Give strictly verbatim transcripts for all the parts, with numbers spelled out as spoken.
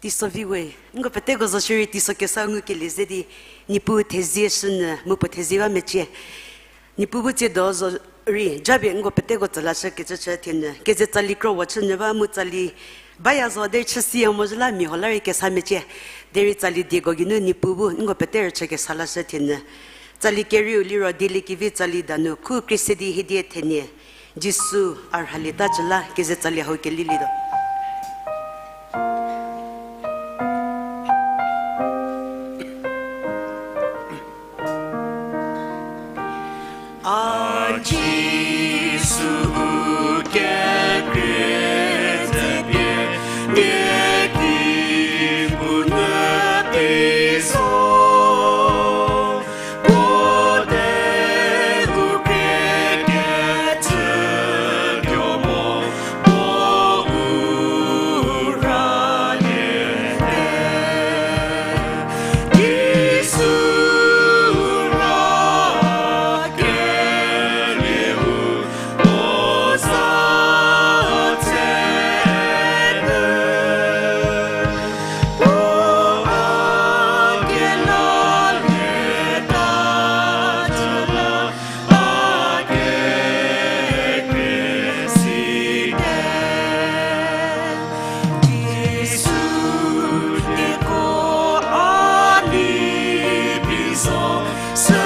Teiso vi we, nko peteko zo shierei teiso kesa ngukelie ze di, Niepuu thezie shünyü mu puo thezie ba mecie. Niepuu bu tsiedo zo rei, japie nko peteko tsü lashü kecü chü thienyü. Keze tsali kro wa chünyü ba mu tsali baya zo derei chüsiya mo zhü la mia huo la rei kesa mecie. Derei tsali dieko geinu Niepuu bu nko pete rüchü kesa lashü thienyü. Tsali kerieu liro Dieliekevi tsali danu khu krie se di hiedie thenie. Jisu a rhalieta cü la keze tsali hau kelilietuo. A Jisu u kekhrie ze pie, nie ki bu nyü tei zo. Puo te u khrie kecü tuo mo, puo u rhaliete. Jisu ra kelieu puo za tse te. Puo a kelalieta cü la a kekhrie si te. Jisu nieko a ni bi zo, sü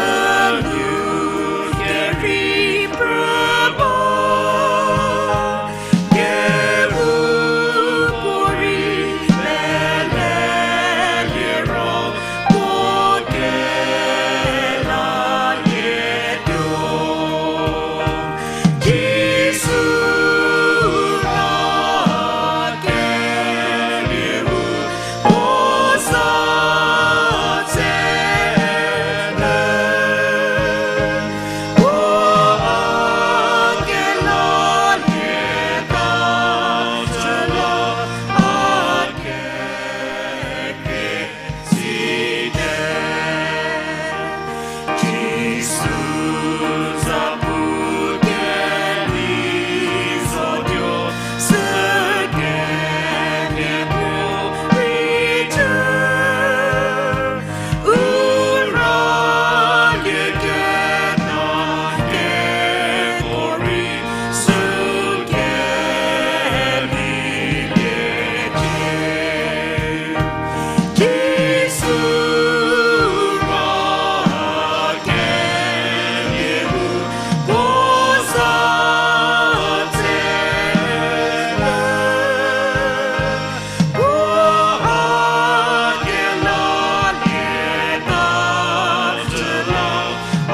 nu kerei phrü ba. Kehoupuorei lele liro puo kelalietuo. Jisu ra kelieu puo za tse te. Puo a kelalieta cü la a kekhrie si te. Jisu zapu keli zotuo, sü kenie puo rei cü. U ralieketa keko rei sü kelieliecie. Jisu ra kelieu puo za tse te. Puo a kelalieta cü la a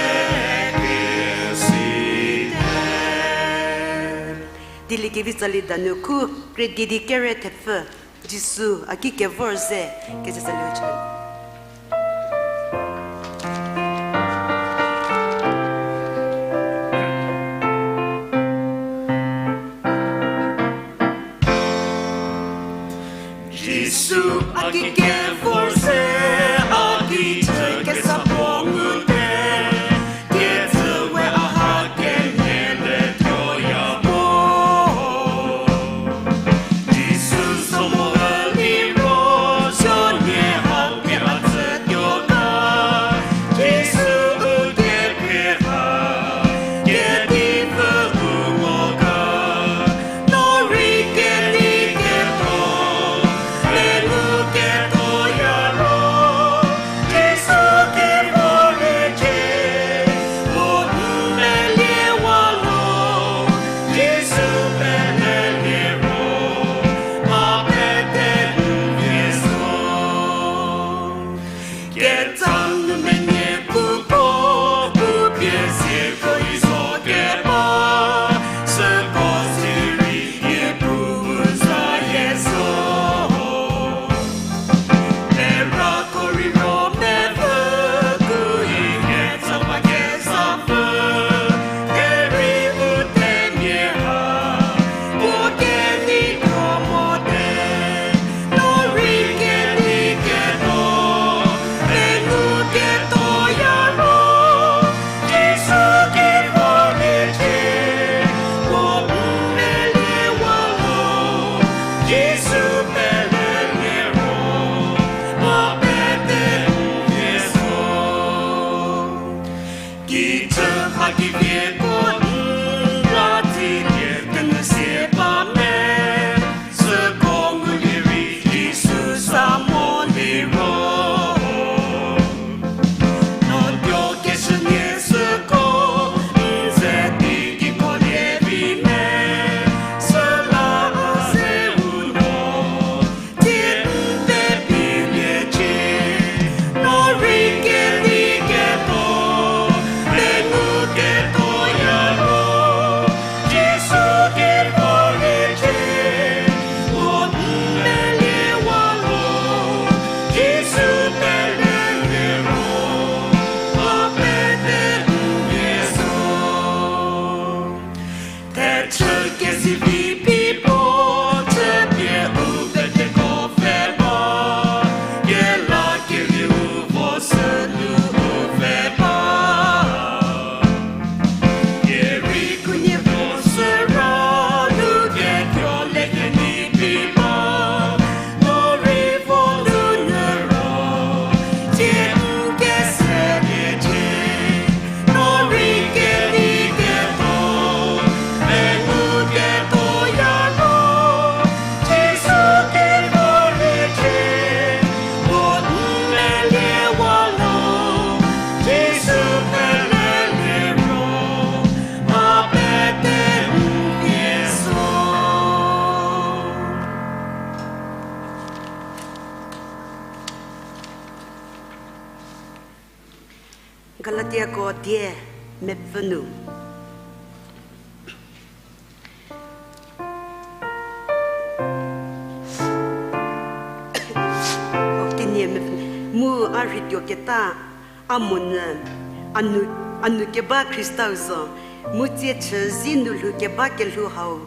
kekhrie si te. Dieliekevi tsali danu khu kredidi kere thepfü, Jisu a ki kevor ze, kecü tsali chü. Jisu a ki kevor ze, a ki chü kesa puo ngu te, kecü we a ha kemhie le tuoya mo. Jisu zo mo liro, suonie hau pie a tsütuo ga. Jisu u kekhrie ha, kedipuo u mo ga. No rei kenei ketuo, pengou ketuoya ro, Jisu kevor recie, puo u meliewa lo, Jisu pelelie ro, a pete n vie zo. Ketsa nu menie puko, pu pie sieko rei zo keba, süko sirei Niepuu zayie zo. Merako rei ro mepfü, ku i ketsa ba kezapfü, derei u themia ha, puo kenei tuo mote, no rei kenei ketuo, pengou ketuoya ro, Jisu ki Sivi pie puo chüpie u pete ko pfhe ba, kela kerieu vo sünu u pfhe ba. Kerieu khunhie vo süro nu ketuo le kenei pie ba, no rei vo nu nyü ro, tie u kese kecie. Galatiako die mepfü nu. Mu a rheituo keta a monyü, a nu, a nu keba Khristau zo, mu tsie chü zi nu lhou keba kelhou hau,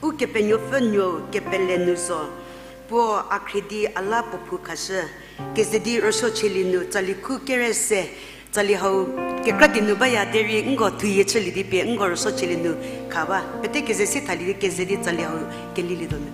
Ukepenuopfü nuou kepele nu zo, puo a khrie di a la puo phou khashü. Keze di rüsuochielie nu tsali khu kere se, tsali hau kekra di nu baya derei nko thuyie chülie di pie nko rüsuochielie nu kha ba. Pete keze si thalie di keze di tsali hau kelilietuo nu.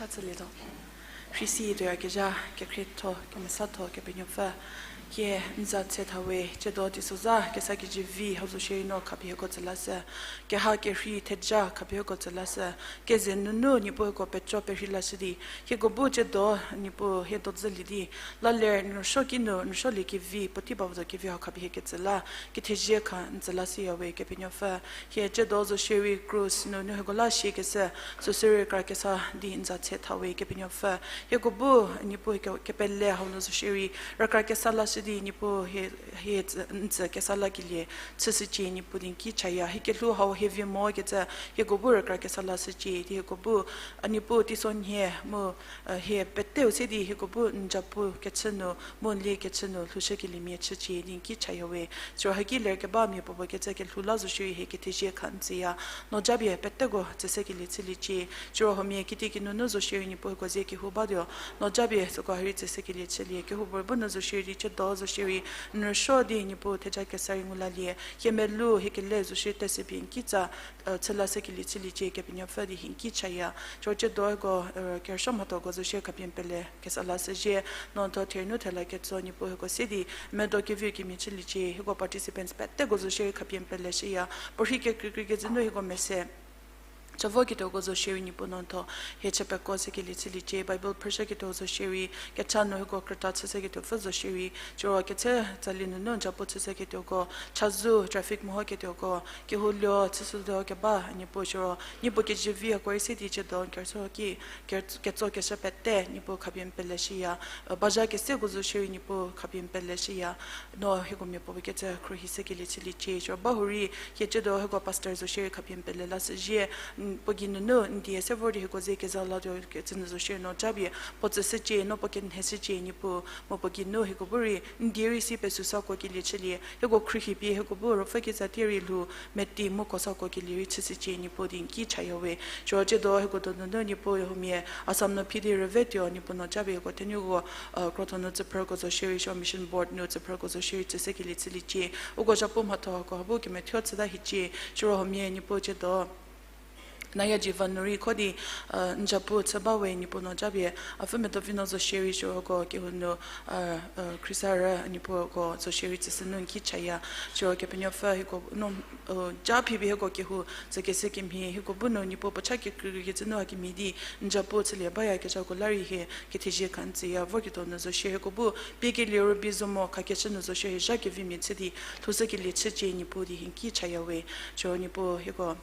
Tsülietuo. Rhisi tuoyakezha, kekhrietho, kemesatho, Kepenuopfü. Hie n za tse thawe, tsiedo teisozha kesa kezivi hau zo shierei no khapie hieko tsü lashü. Keha kerhei theja khapie hieko tsü lashü. Keze nunu Niepuu hieko peco perhei lashü di, hieko bu tsiedo Niepuu hie dodzülie di, la ler n rüsuo kinu n rüsuolie kevi, puotei ba vo zo kevi hau khapie hie ketsü la, kethezie kha n tsü lashüyawe Kepenuopfü. Hie tsiedo zo shierei krus nunu hieko la siekeshü, süsü rükra kesa di n za tse thawe Kepenuopfü. Hieko bu Niepuu ke-, kepele hau nu zo shierei rükra kesa lashü di Niepuu hie, hie tsü, n tsü kesa lakelie chüshücie Niepuu di n ki chaya. Hie kelhou hau hie vi mo kecü hieko bu rükra kesa lashücie di hieko bu, a Niepuu teisonhie mu, hie peteu se di hieko bu n japu kechü nu, mu n lie kechü nu lhoushükeliemia chücie di n ki chayawe. Siro haki ler keba mia puopuo kecü kelhou la zo shierei hie kethezie kha n tsüya. No japie peteko tsüshükelie chüliecie. Siro huomia kitiekinu nu zo shierei Niepuu hieko ze kehou batuo. No japie süko ha rei tsüshükelie chülie. Kehoupuorei bu nu zo shierei di tsiedo zo shierei n rüsuo di Niepuu theja kesa rei ngu lalie. Hie melou hie kele zo shierei teshüpie n ki tsa chü lashükelie chüliecie Kepenuopfü di n ki chaya. Siro tsiedo hieko, kerüsuo mhathoko zo shierei khapie n pele kesa lashüzhie, no tho thernu thela ketso Niepuu hieko se di medo keviu kemhie chüliecie. Hieko participants peteko zo shierei khapie n pele shüya. Puorhi kekreikrei kecü nu hieko mese cha voketuoko zo shierei Niepuu no tho hie chü pekuoshükelie chüliecie. Bible phrüshüketuo zo shierei, kecha nu hieko krüta chüshüketuopfü zo shierei, siro ketse tsali nunu n japu chüshüketuoko, chazou traffic mehoketuoko, kehou luo chüshütuo keba Niepuu siro Niepuu kezivi hako rei se di tsiedo n kerüsuo ki, ke-, ketsokeshü pete Niepuu khapie n pele shüya. Bazha keseko zo shierei Niepuu khapie n pele shüya. No hieko mia puopuo kecü khruohishükelie chüliecie. Siro bahurei hie tsiedo hieko pastor zo shierei khapie n pele lashüzhie, puo geinunu n die se vor di hieko ze keza latuo kecü nu zo shierei no japie puo tsüshücie, no puo kenheshücie Niepuu, mu puo geinu hieko bu rei n die rei si pesüsakuo kelie chülie. Hieko khruohi pie hieko bu ruopfü keza tie rei lhou meti mu kuosakuo kelie rei chüshücie Niepuu di n ki chayawe. Siro tsiedo hieko donunu Niepuu huomia Assam nu phi di rüvetuo Niepuu no japie hieko thenuko, krotho nu tsüphrüko zo shierei siro mission board nu tsüphrüko zo shierei tsüshükelie chüliecie. Uko japu mhatho hako ha bu kemethuo chüta hiecie. Siro huomia Niepuu tsiedo Naya Jivan nu rei kho di n japu chü bawe Niepuu no japie, a pfü medo vi no zo shierei siroko kehou nu, Khrista rü Niepuu ko zo shierei tsüshü nu n ki chaya. Siro Kepenuopfü hieko no, ja phi pie hieko kehou tsükeshü kemhie hieko bu nu Niepuu puo cha kekreikecü nu hakemhie di n japu chülie bayakezhako la rei hie kethezie kha n tsüya. Vorketuo nu zo shierei hieko bu pie kelie rübei zo mo khakechü nu zo shierei zha kevimia chü di lhoushükelie chücie Niepuu di n ki chayawe. Siro Niepuu hieko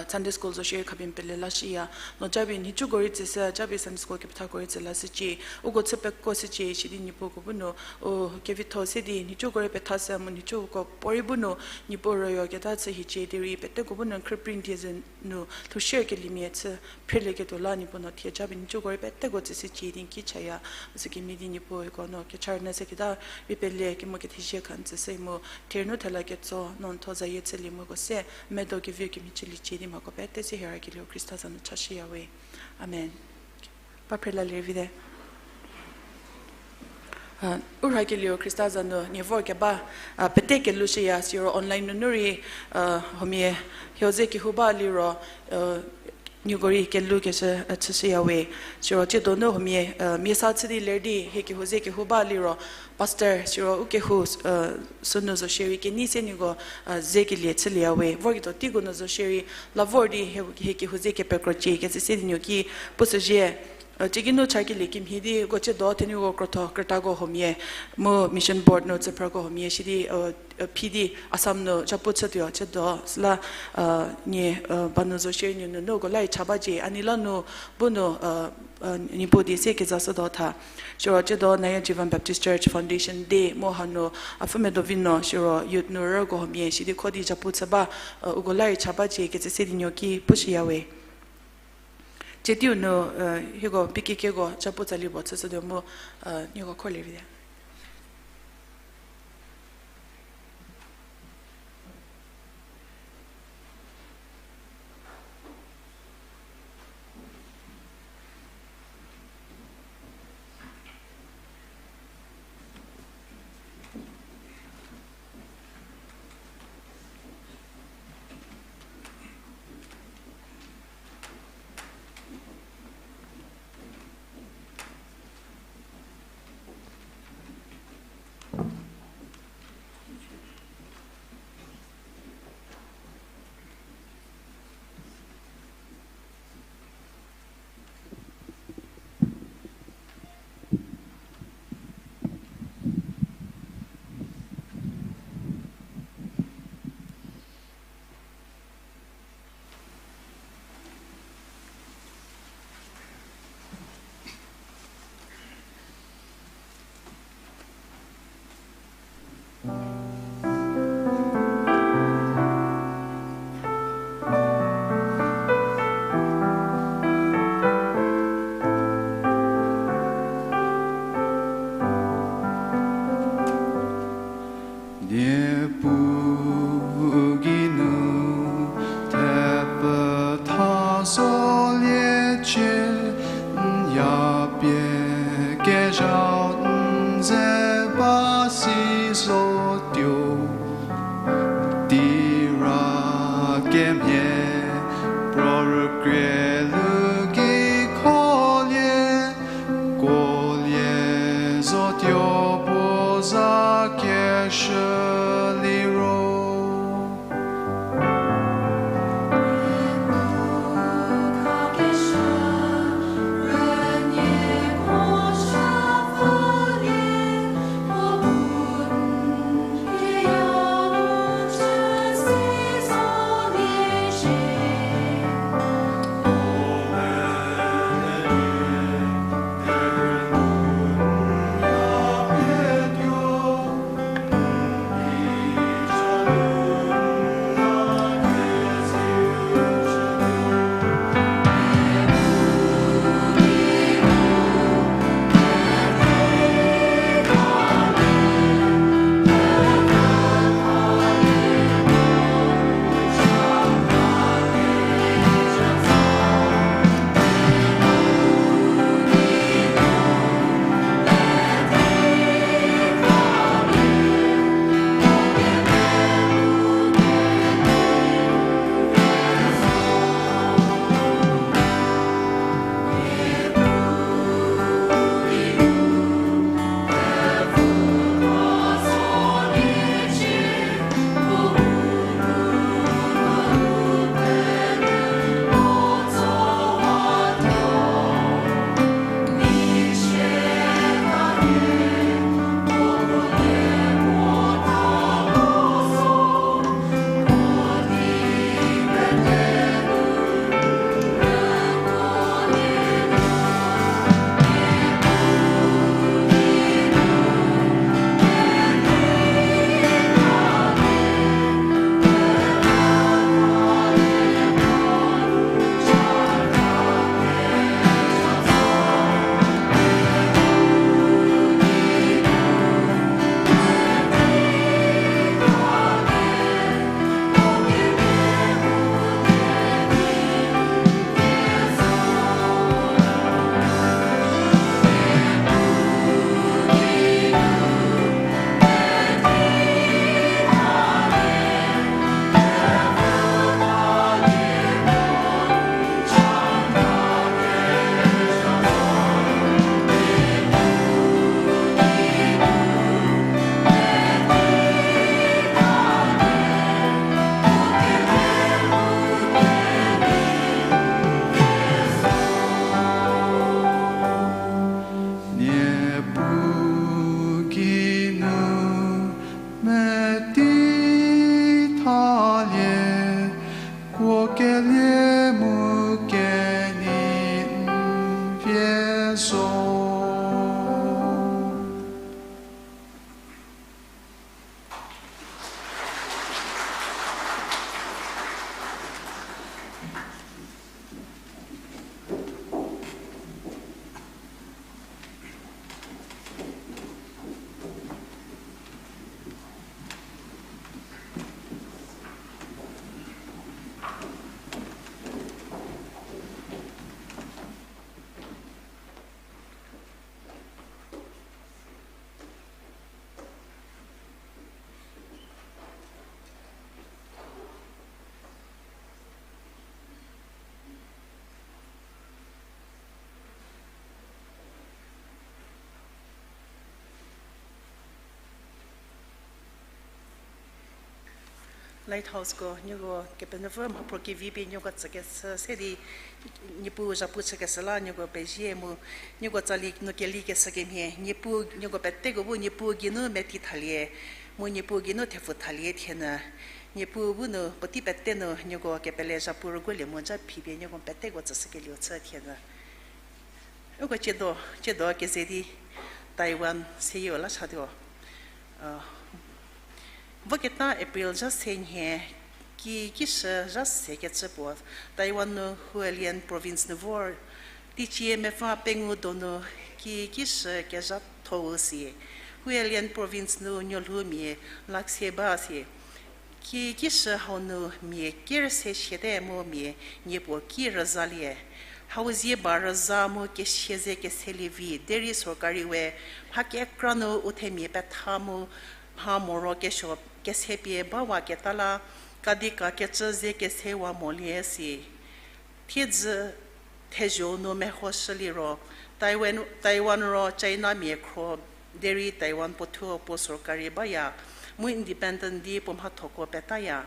Sunday school zo shierei khapie n pele lashüya. No japie nhicuko rei tsüshü, japie Sunday school kepethako rei tsü lashücie. Uko chü pekuoshücie sidi Niepuu ko bu nu, u kevitho se di nhicuko rei pethashü mu nhicuko puorei bu nu Niepuu rüyoketa chü hiecie derei peteko bu nu n khrüprei n die ze nu lhoushükeliemia chü phrelieketuo la Niepuu no thie japie nhicuko rei peteko tsüshücie di n ki chaya. Sükemhie di Niepuu hieko no kecha rünyü se keta rei pele kemo kethezie kha n tsüshü mu therünu thela ketso no n tho zayie chülie mu ko se medo keviu kemhie chüliecie di mhako pete se hie rakelieu Khrista za nu chashüyawe. Amen. Pa phre lalie vite. U rakelieu Khrista za nu nie vorkeba pete kelhou shüya siro online nunu rei huomia hieko ze kehou ba liro nieko rei kelhoukeshü chüshüyawe. Siro tsiedo nu huomia mia sa chü di ler di hie kehou ze kehou ba liro pastor siro u kehou sünu zo shierei kenei se nieko zekelie chülieyawe. Vorketuo teiko nu zo shierei la vor di hie, hie kehou ze kepekrocie kecü se di nieko ki pushüzhie. Tiki nu chakelie kemhie di ko tsiedo thenuko krotho krütako huomia mu mission board nu tsüphrüko huomia sidi phi di Assam nu japu chütuo tsiedo süla nie ba nu zo shierei nie nunu uko la rei cha bacie a nei la nu bu nu Niepuu die se kezashütuo tha. Siro tsiedo Naya Jivan Baptist Church Foundation Day mu hanu a pfü medo vi no siro youth nu rüko huomia sidi kho di japu chü ba uko la rei cha bacie kecü se di nieko ki pushüyawe. Tsie teiu nu hieko piki keko japu tsali puo chüshütuo mu nieko kholie vite. Soliecie, n ya pie kezhau n ze ba si zotuo. Tei ra kemhie, pro rükrie lu gei kholie, kolie zotuo puo za keshü liro. Niepuu geinu meti thalie, kuokelie mu kenei n vie zo. Lighthouseko nieko Kepenuopfü mhapro kevi pie nieko tsükeshü se di, Niepuu zhapu chükeshü la nieko pezie mu, nieko tsali nu kelikeshü kemhie, Niepuu nieko peteko bu Niepuu geinu meti thalie, mu Niepuu geinu thepfu thalie thienü, Niepuu bu nu puotei pete nu nieko kepele zhapu rüguolie mu ja phipie nieko peteko tsüshükelieu chü thienü. Uko tsiedo, tsiedo keze di Taiwan seyie la chatuo. Voketa April zha se nhie, ki kishü zha se kecü puo, Taiwan nu Hualien Province nu vor, teicie mepfü pengou donu ki kishü kezhathou si, Hualien Province nu nuolhoumia lakhse ba si, Ki, kishü hau nu mia ker se siate mu mia niepuo ki rüzalie. Hau zie ba rüza mu kesia ze keselie vi, derei sorkari we mha kekra nu u themia petha mu mha moro kesuo kesepie bawa keta la, kadika kecü ze kesewa molie si. Thiedzü thezho nu mehoshü liro, Taiwan, Taiwan ro China mia khro derei Taiwan puo thuo puo sorkari baya, mu independent di puo mhathoko petaya.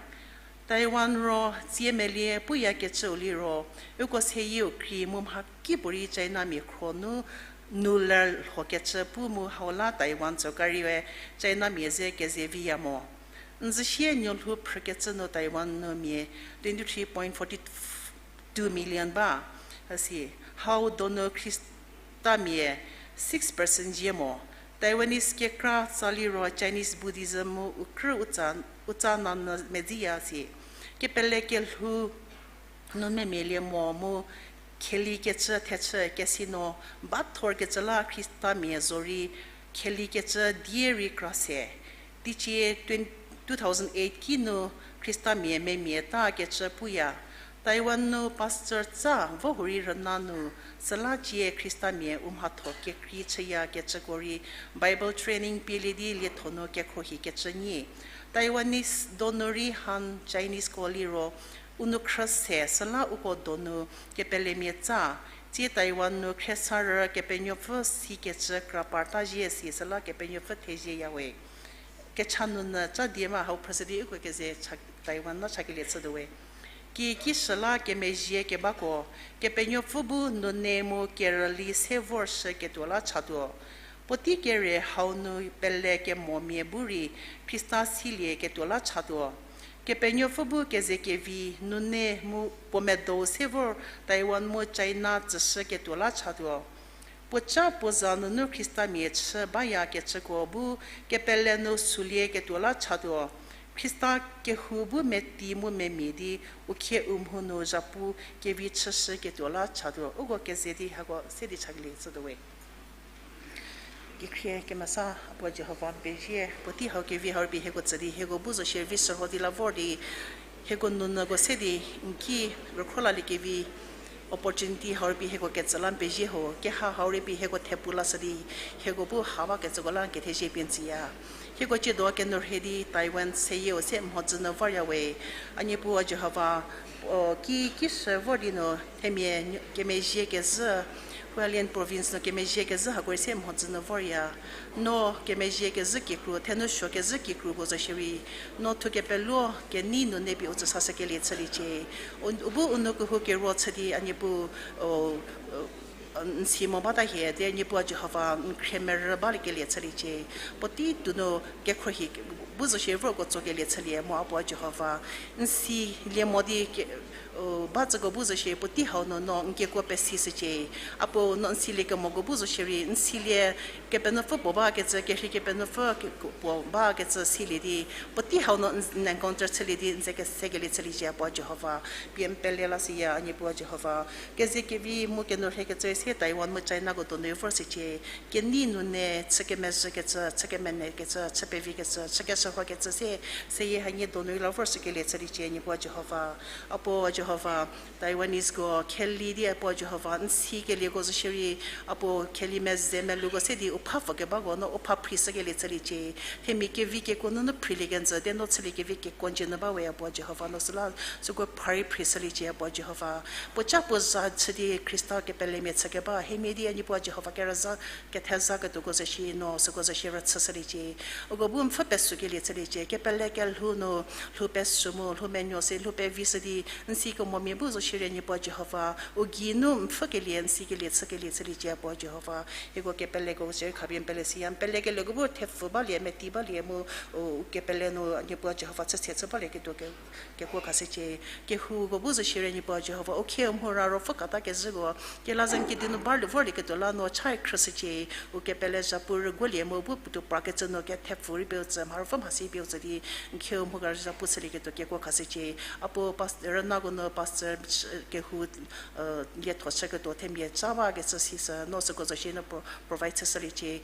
Taiwan ro tsie melie puyakecüu liro, uko seyieu krei mu mhakipuorei China mia khro nu, nu ler lhokecü pu mu hau la Taiwan sorkari we China mia ze kezeviya mo. N züsie nuolhou phrükecü nu Taiwan nu mia twenty three point four two million ba. Asi, hau donu Khristamia six percent zie mo. Taiwanese kekra tsa liro Chinese Buddhism mu u krü u tsa, u tsa nanyü medziya si. Kepele kelhou nu memia lie mo mu kheli kecü thechü casino ba thorkecü la Khristamia zorei kheli kecü die rei kra se. Teicie twen-, two thousand eight ki nu Khristamia memia ta kecü puya. Taiwan nu pastor tsa vo hurei rüna nu, süla cie Khristamia u mhatho kekrei chüya kecüko rei Bible training pielie di lietho nu kekhruohi kecü nyi. Taiwanese donu rei Han Chineseko liro, u nu khrü se süla uko donu kepelemia tsa, tsie Taiwan nu khriesarü Kepenuopfü sikecü kra parta zhie si süla Kepenuopfü thezieyawe. Kecha nunyü ca die ma hau phrüshü di uko keze cha-, Taiwan la chakelie chütuowe. Ki, kishü la kemezhie kebako, Kepenuopfü bu nune mu kerüli se vorshü ketuo la chatuo. Puotei kere hau nu pele kemomia bu rei Khrista silie ketuo la chatuo. Kepenuopfü bu kezekevi nune mu puo medou se vor Taiwan mu China tsüshü ketuo la chatuo. Puoca puo za nunu Khristamia chü bayakecüko bu kepele nu sulie ketuo la chatuo. Khrista kehou bu meti mu memia di u khie u mhu nu zhapu kevi chüshü ketuo la chatuo. Uko keze di hako se di chakelie chütuowe. Kekhrie kemesa Apuo Jihova n pezie, puotei hau kevi hau rei pie hieko tsü di hieko bu zo shierei shürho di la vor di, hieko nunyüko se di n ki rükhro laliekevi opportunity hau rei pie hieko ketsü la n pezie ho, keha hau rei pie hieko thepu lashü di, hieko bu ha bakecüko la n kethezie pie n tsüya. Hieko ciedo kenu rhie di Taiwan seyieu se mhodzü nu vorya we, a Niepuu Jihova, o, ki, kishü vor di nu themia kemezhie kezhü, Hualien province nu kemezhie kezhü hako rei se mhodzü nu vorya. No kemezhie kezhü kikru, thenu suo kezhü kikruko zo shierei, no thukepeluo kenei nune pie u tsü sashükelie chüliecie. U, u bu u nou kehou kero chü di a Niepuu, o, n si mo bata hie di a Niepuu Jihova n khrie merü baliekelie chüliecie. Puotei tuo nu kekhruohi bu zo shierei vorko tsokelie chülie mo Apuo Jihova. N silie mo di ke, u, ba tsüko bu zo shierei puotei hau nu no n kekuo pesishücie. Apuo no n silie kemoko bu zo shierei n silie Kepenuopfü puo bakecü, kerhei Kepenuopfü ke-, puo bakecü silie di, puotei hau no n, n encounter chülie di n ze kesekelie chüliecie Apuo Jihova. Pie n pele lashüya a Niepuu Jihova. Kezekevi mu kenu rhie kecü se Taiwan mu Chinako donu vorshücie. Kenei nune chü kemezhü kecü, chü kemenei kecü, chü pevi kecü, chü keshürho kecü se, seyie hanie donu la vorshükelie chüliecie Niepuu Jihova. Apuo Jihova, Taiwaneseko kheli di Apuo Jihova n sikelieko zo shierei, Apuo kheli meze meluko se di u pha pfükebako no u pha phrishükelie chüliecie. Themia kevi kekuo nunu phrilie kenjü di no chülie kevi kekuo n dzie nu ba we Apuo Jihova no süla süko pharei phrishüliecie Apuo Jihova. Puoca puo za chü di Khrista kepelemia chükeba hemia di a Niepuu Jihova kerüzha kethezha ketuoko zo shierei no süko zo shierei chüshüliecie. Uko bu n pfhü pesükelie chüliecie, kepele kelhou nu lhou pesü mu lhou menuo se lhou pevishü di n sikemomia bu zo shierei a Niepuu Jihova, u geinu n pfhükelie n sikelie chükelie chüliecie Apuo Jihova. Hieko kepeleko zo shierei khapie n pele siya, n pelekelieko bu thepfü balie meti balie mu, u, u kepele nu a Niepuu Jihova chüse chü balieketuo ke, kekuo khashücie. Kehouko bu zo shierei a Niepuu Jihova, u khie u mhura ruopfü kata kezhüko kelazen kedi nu barlie vorlieketuo la no chai khrüshücie. U kepele zhapu rüguolie mu bu puotou prakecü nu kethepfü rei pie u tsü, mha ruopfü mhasi pie u tsü di n khie u mhura zhapu chülieketuo kekuo khashücie. Apuo pas-, rünako pastor, kehou, lietho chüketuo themia ca bakecü sisü, no süko zo shie no pro-, provide chüshüliecie,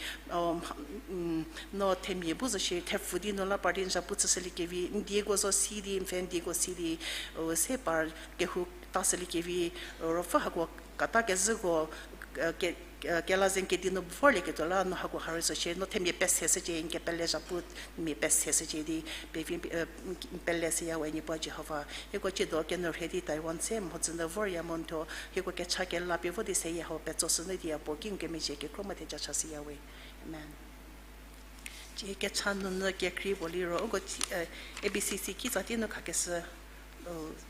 no themia bu zo shie thepfü di no la par di n zhapu chüshüliekevi, n dieko zo si di, n pfhe n dieko si di, se par kehou tashüliekevi, ruopfü hako kata kezhüko, kelazen kedi nu vorlieketuo la no hako harei zo shie no themia peseshücie, n kepele zhapu mia peseshücie di, pevi, pele shüya we Niepuu Jihova. Hieko ciedo keno rhie di Taiwan se mhodzü nu vorya mo n thuo, hieko kecha kela pie vo di seyie hau petso shünyü di ya puo ki n kemezhie kekro mo theja chashüya we. Amen. Cie kecha nunu kekrei puo liro uko, A B C C kitsa tei nu khakeshü,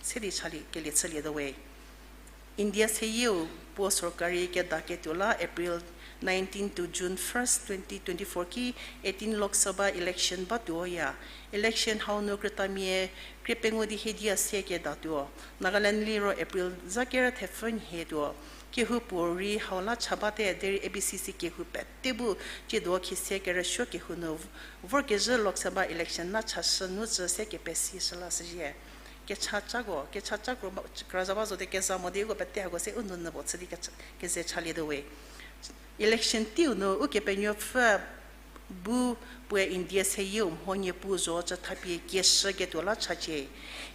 se di chalie kelie chülietuo we. India seyieu puo sorkari kedaketuo la April nineteen to June first, twenty twenty-four ki eighteen Lok Sabha election batuoya. Election hau nu krütamia krie pengou di hiedia se kedatuo. Nagaland liro April za kerü thepfü nhie tuo. Kehoupuorei hau la cha bate derei A B C C kehou pete bu ciedo khise kerüsuo kehou nu vorkezhü Lok Sabha election la chashü nu tsü se kepesishü la shüzhie. Kecha cako, kecha cako, kra za ba zo di keza mo di uko pete hako se u nunu puo chü di kecha, keze chalietuo we. Election teiu nu Ukepenuopfü bu puoe India seyieu mho niepuu zo cü thapie kieshüketuo la chacie.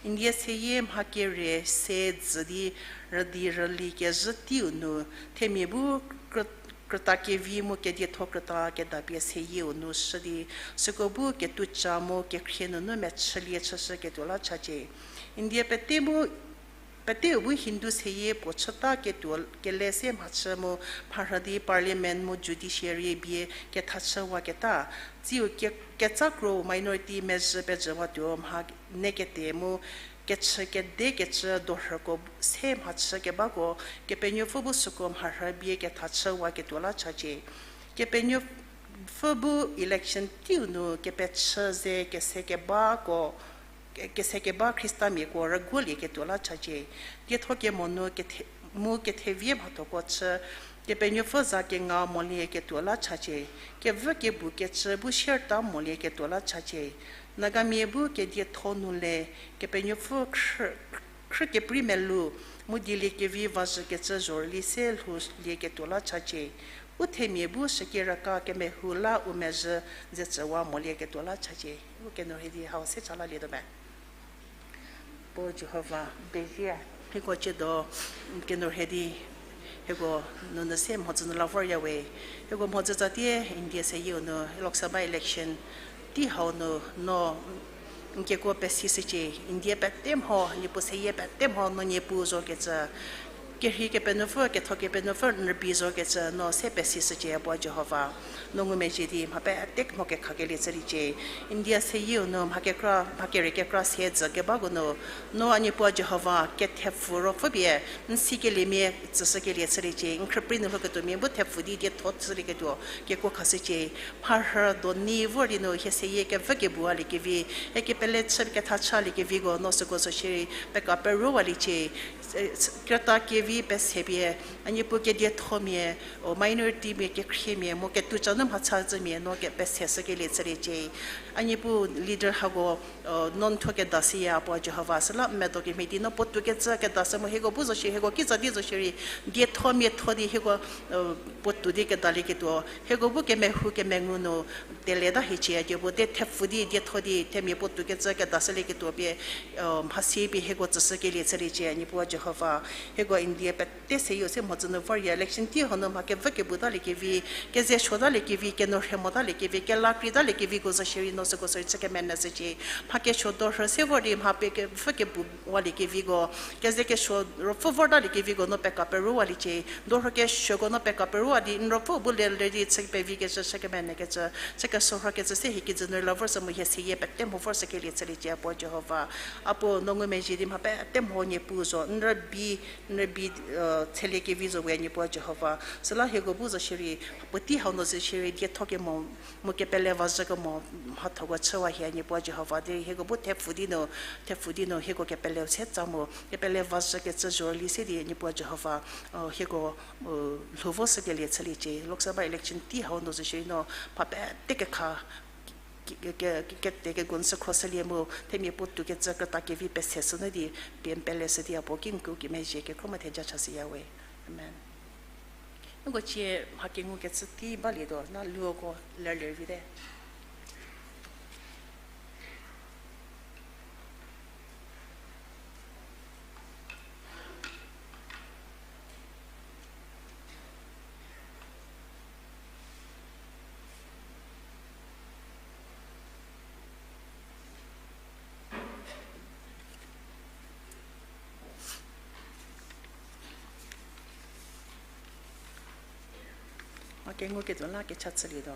India seyie mha kere se dzü di rüdi rüli kezhü teiu nu themia bu krü-, krüta kevi mu kedietho krüta kedapie seyieu nu shü di, süko bu ketouca mu kekhrie nunu mechülie chüshüketuo la chacie. India pete mu, peteu bu Hindu seyie puo chüta ketuo kele se mhachü mu mharhü di parliament mu judiciary bie kethachüwaketa, tsiu ke-, ketsa kro minority mezhü pejüwatuo mha ne kete mu kechü kedekecü dorhüko se mhachü kebako, Kepenuopfü bu süko mharhü bie kethachüwaketuo la chacie. Kepenuopfü bu election teiu nu kepechü ze kese kebako, ke-, kese keba Khristamiako rüguolieketuo la chacie. Dietho kemo nu kethe-, mu kethevie mhathoko chü, Kepenuopfü za kenga molieketuo la chacie. Kevü kebu kecü bu sierta molieketuo la chacie. Nagamia bu kedietho nu le, Kepenuopfü khrü-, khrü keprei melu, mu dieliekevi vazhükecü zhorüli se lhoulieketuo la chacie. U themia bu shüki raka kemehou la u mezhü zetsüwa molieketuo la chacie. U keno rhie di hau se cha lalietuo me. Puo Jihova, n pezie, hieko ciedo, n keno rhie di, hieko nunu se mhodzü nu la vorya we, hieko mhodzü tsatie India seyieu nu Lok Sabha election tei hau nu no n kekuo pesishücie, India pete mho, Niepuu seyie pete mho no niepuu zokecü, kerhei Kepenuopfü, ketho Kepenuopfü n rübei zokecü no se pesishücie puo Jihova. No ngumezhie di mha pete mho kekhakelie chüliecie. India seyieu nu mha kekra, mha kere kekra se dzü kebako nu, no a Niepuu Jihova kethepfu ruopfü pie n sikeliemia tsüshükelie chüliecie. N khrüprei nu lhoketuomia bu thepfu di dietho chülieketuo kekuo khashücie. Mharhü doni vor di nu hie seyie kevü kebua liekevi, hie kepele chü ketha cha liekeviko no süko zo shierei peka peruowaliecie. Krüta kevi pese pie, a Niepuu kediethomia, o minority mia, kekhriemia mu ketouca nu mhachazhümia no ke peseshükelie chüliecie. A Niepuu leader hako, no n thuo kedashüya puo Jihova, süla n medo kemhie di no puotou kecü kedashü mu hieko bu zo shie, hieko kitsa di zo shierei, diethomiatho di hieko puotou di kedalieketuo, hieko bu kemehou kemengu nu teleta hiecie, a Niepuu, die thepfu di dietho di themia puotou kecü kedashülieketuo pie, mhasi pie hieko tsüshükelie chüliecie, a Niepuu Jihova. Hieko India pete seyieu se mhodzü nu vorya election tei hau nu mha kevü kebutaliekevi, keze suotaliekevi, keno rhe motaliekevi, kela kreitaliekevi ko zo shierei no süko zo chü kemenyüshücie. Mha kesuo dorhü se vor di mha pie kevü kebuwaliekeviko, keze kesuo ruopfü vortaliekeviko no peka peruowaliecie. Dorhü kesuoko no peka peruowa di n ruopfü bu le le di chü pevikecü, chü kemenyükecü, chü kesorhokecü se hie kijü nu la vorsü mu hie seyie pete mho vorsükelie chüliecie, a puo Jihova. A puo, no ngumezhie di mha pete mho niepuu zo, n rübei, n rübei, theliekevi zo we, a Niepuu Jihova. Süla hieko bu zo shierei, puotei hau nu zo shierei dietho kemo mu kepele vazhü kemo mhathoko chüwa hie, a Niepuu Jihova, derei hieko bu thepfu di nu, thepfu di nu hieko kepeleu se tsa mu kepele vazhükecü zhorüli se di, a Niepuu Jihova, hieko lhou voshükelie chüliecie. Lok Sabha election tei hau nu zo shierei no mha pete kekha ke, ke, ke, kete kegun sü khroshülie mu, themia puotou kecü krüta kevi pese sünu di, pie n pele shü di a puo ki n ku kimezhie kekhro mu theja chashüya we. Amen. Uko cie mha kengukecü tei balietuo, na luoko lerler vite. Mha kenguketuo la kecha chülietuo.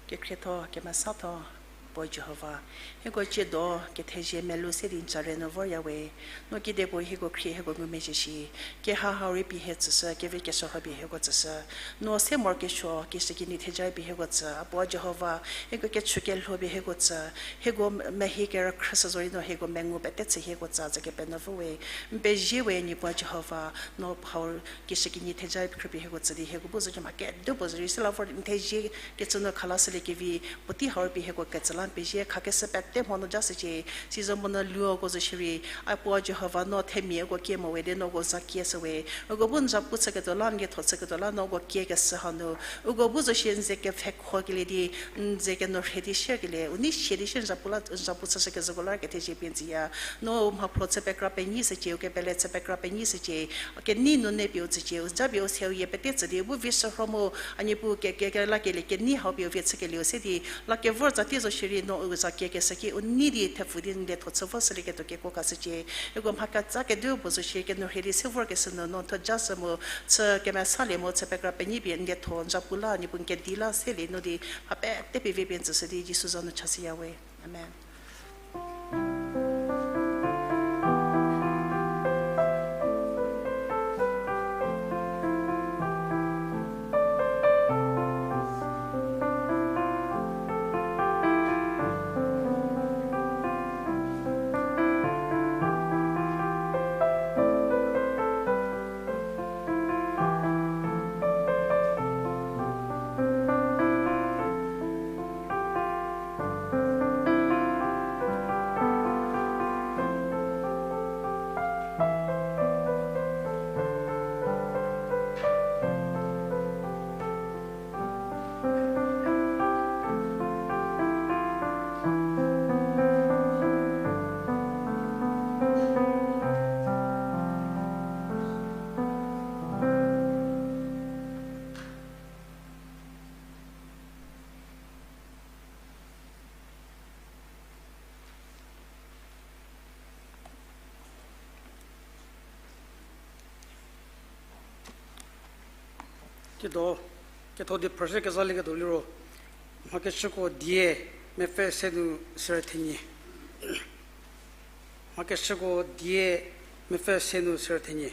Kekhrietho, kemesatho, puo Jihova, hieko tsiedo kethezie melou se di n chare nu vorya we. No kedipuo hieko khrie hieko ngumezhie shi. Keha hau rei pie hie tsüshü, kevei keshürho pie hieko tsüshü. No se morokesuo, kishükinyi theja pie hieko tsü. A puo Jihova, hieko kechu kelho pie hieko tsü. Hieko mehi kerükhrüshü zorei no hieko mengu pete chü hieko tsü, tsü kepenuopfü we. N pezie we, Niepuu Jihova, no hau kishükinyi theja khrüpie hieko tsü di hieko bu zo cie mha kedipuo zorei süla vor n thezie kecü nu khalashüliekevi puotei hau rei pie hieko ketsü la n pezie, khakeshü pete mho nu ja shücie, sizo monyü luoko zo shierei, a puo Jihova no themia uko kie mo we di no uko za kieshü we, uko bu n zapu chüketuo la, n lietho chüketuo la no uko kiekeshü hanu, uko bu zo shie n ze kepfhekhokelie di, n ze keno rhie di shierkelie, u nei sie di shie n zapu la, n zapu chüshükezhüko la kethezie pie n tsüya, no u mhaphro chü pekra penyi shücie, u kepele chü pekra penyi shücie, kenei nunu pie u tsücie, u japie u seu yie pete tsü di, u bu vi shürho mu, a Niepuu ke, ke, kelakelie kenei hau pie u vie chükelieu se di, la kevor tsatie zo shierei no u za kiekeshü ki, u nei di thepfu di n lietho chü voshülieketuo kekuo khashücie, uko mha ketsa kedipuo zo shie keno rhie di se vorkeshü nu, no thuo ja shü mu, chü kemesalie mu, chü pekra penyi pie n lietho, n zapu la, Niepuu n kedi la, selie nu di, mha pete pie vie pie n tsüshü di, Jisu za nu chashüya we. Amen. Tiedo, ketho di phrüshü kezalieketuo liro, Mhakeshüko die, mepfü se nu sere thenie. Mhakeshüko die, mepfü se nu sere thenie.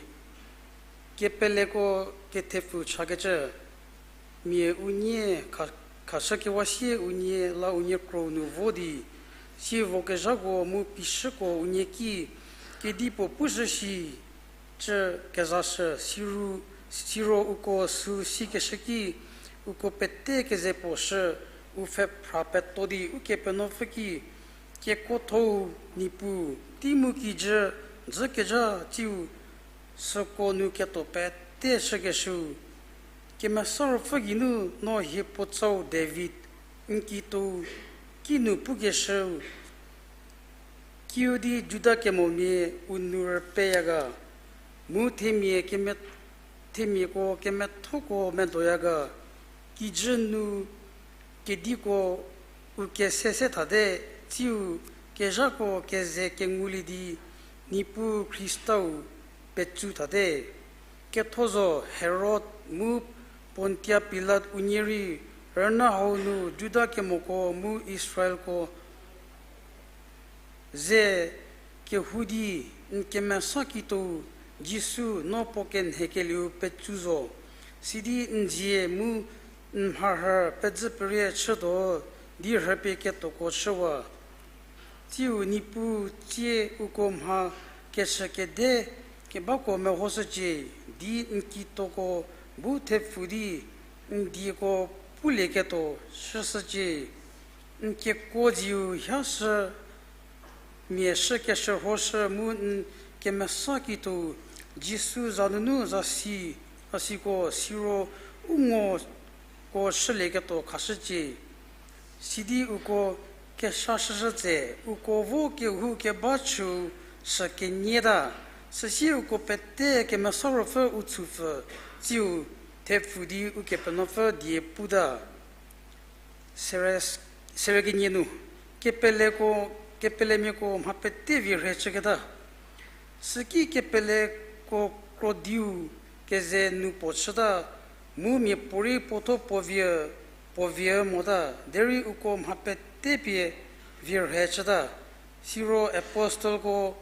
Kepeleko kethepfu chakecü, mia unie kha-, khashükewa sie unie la unie kro nu vo di, sie vokezhako mu pishüko unie ki, kedipuo pushü shi, cü kezashü, siru, siro uko sü sikeshü ki, uko pete keze puo shü, u pfhephra peto di Ukepenuopfü ki, kekuothou Niepuu, tei mu kijü, dzükezha tsiu, süko nu ketuo pete shükeshüu. Kemesa Ruopfü geinu no hie puotsau David, n kituou, kinu pukeshüu, kiüdi Juda kemomia u nou rüpfheya ga, mu themia keme-, themiako kemethoko medoya ga, kijü nu kediko u kese se thate, tsiu kezhako keze kengulie di, Niepuu Khristau petsu thate. Ketho zo Herod mu Pontia Pilat unie rei, rüna hau nu Juda kemoko mu Israelko ze kehou di, n kemesa kituou Jisu no puo kenhekelieu petsu zo, sidi n zie mu n mharhü pedzü perie chütuo di rhüpie ketuoko chüwa. Tsiu Niepuu tsie uko mha kechükede kebako mehoshücie, di n kituoko bu thepfu di n dieko pulieketuo chüshücie. N kekuo dziu hashü, mia shü keshürhoshü mu n kemesa kituo, Jisu za nunu zasi, zasiko siro u ngoko shülieketuo khashücie. Sidi uko keshashüzhü tse, uko vo kehou keba chüu sü kenieta, süsie uko pete Kemesa Ruopfü u tshupfü, tsiu thepfu di Ukepenuopfü die puta. Sere-, sere kenie nu, kepeleko, kepelemiako mha pete vie rhe chüketa. Süki kepeleko krodiu keze nu puo chüta, mu miapuorei puotho puo vie, puo vie mota, derei uko mha pete pie vie rhe chüta. Siro apostelko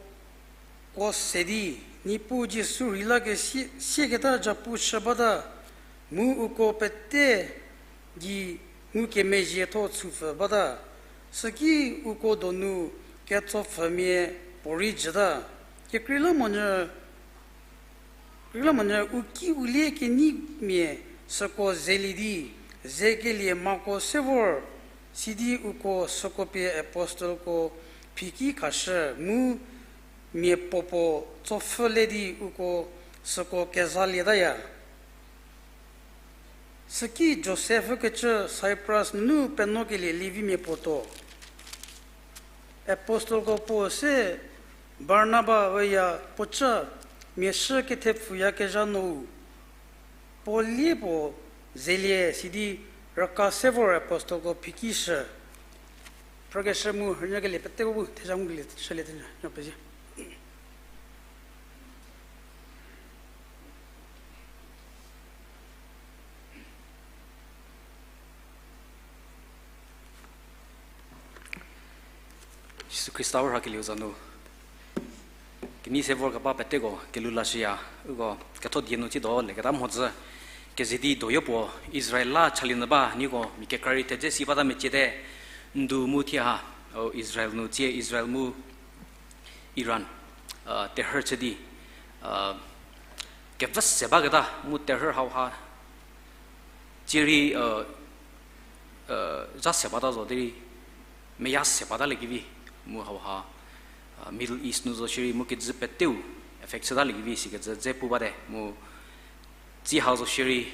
kuo se di, Niepuu Jisu rheilakesie, sieketa zhapu chü bata, mu uko pete gei ngukemezhietho tshupfü bata, süki uko donu ketsopfhümia puorei jüta. Kekreilamonyü, kreilamonyü u ki u lie kenyimia süko zelie di, zekelie mako se vor, sidi uko süko pie apostelko phiki khashü mu mia puopuo tsopfhü le di uko süko kezalietaya. Süki Josef ükecü Saipras nunu penuokelie Levimia puo tuo. Apostelko puo se Barnaba üya puoca mia shü kethepfuyakezha nu puo lie puo zelie sidi raka se vor apostelko phiki shü. Phrükeshü mu rünyükelie peteko bu thezha ngukelie shülie thenyü pezie. Jisu Khrista u rhakelieu za nu kenei se vorkeba peteko kelhou lashüya, uko ketho die nu tsiedo leketa mhodzü keze di doyo puo Israel la chalie nyü ba nieko mia kekra rei thedze si bata meciete, ndu mu thie ha, o Israel nu tsie Israel mu Iran, terhü chü di, kevü se baketa mu terhü hauha tsie rei, za se bata zo derei meya se bataliekevi, mu hauha Middle East nu zo shierei mu kijü peteu affect chütaliekevi sikecü dze pu bate mu tsie hau zo shierei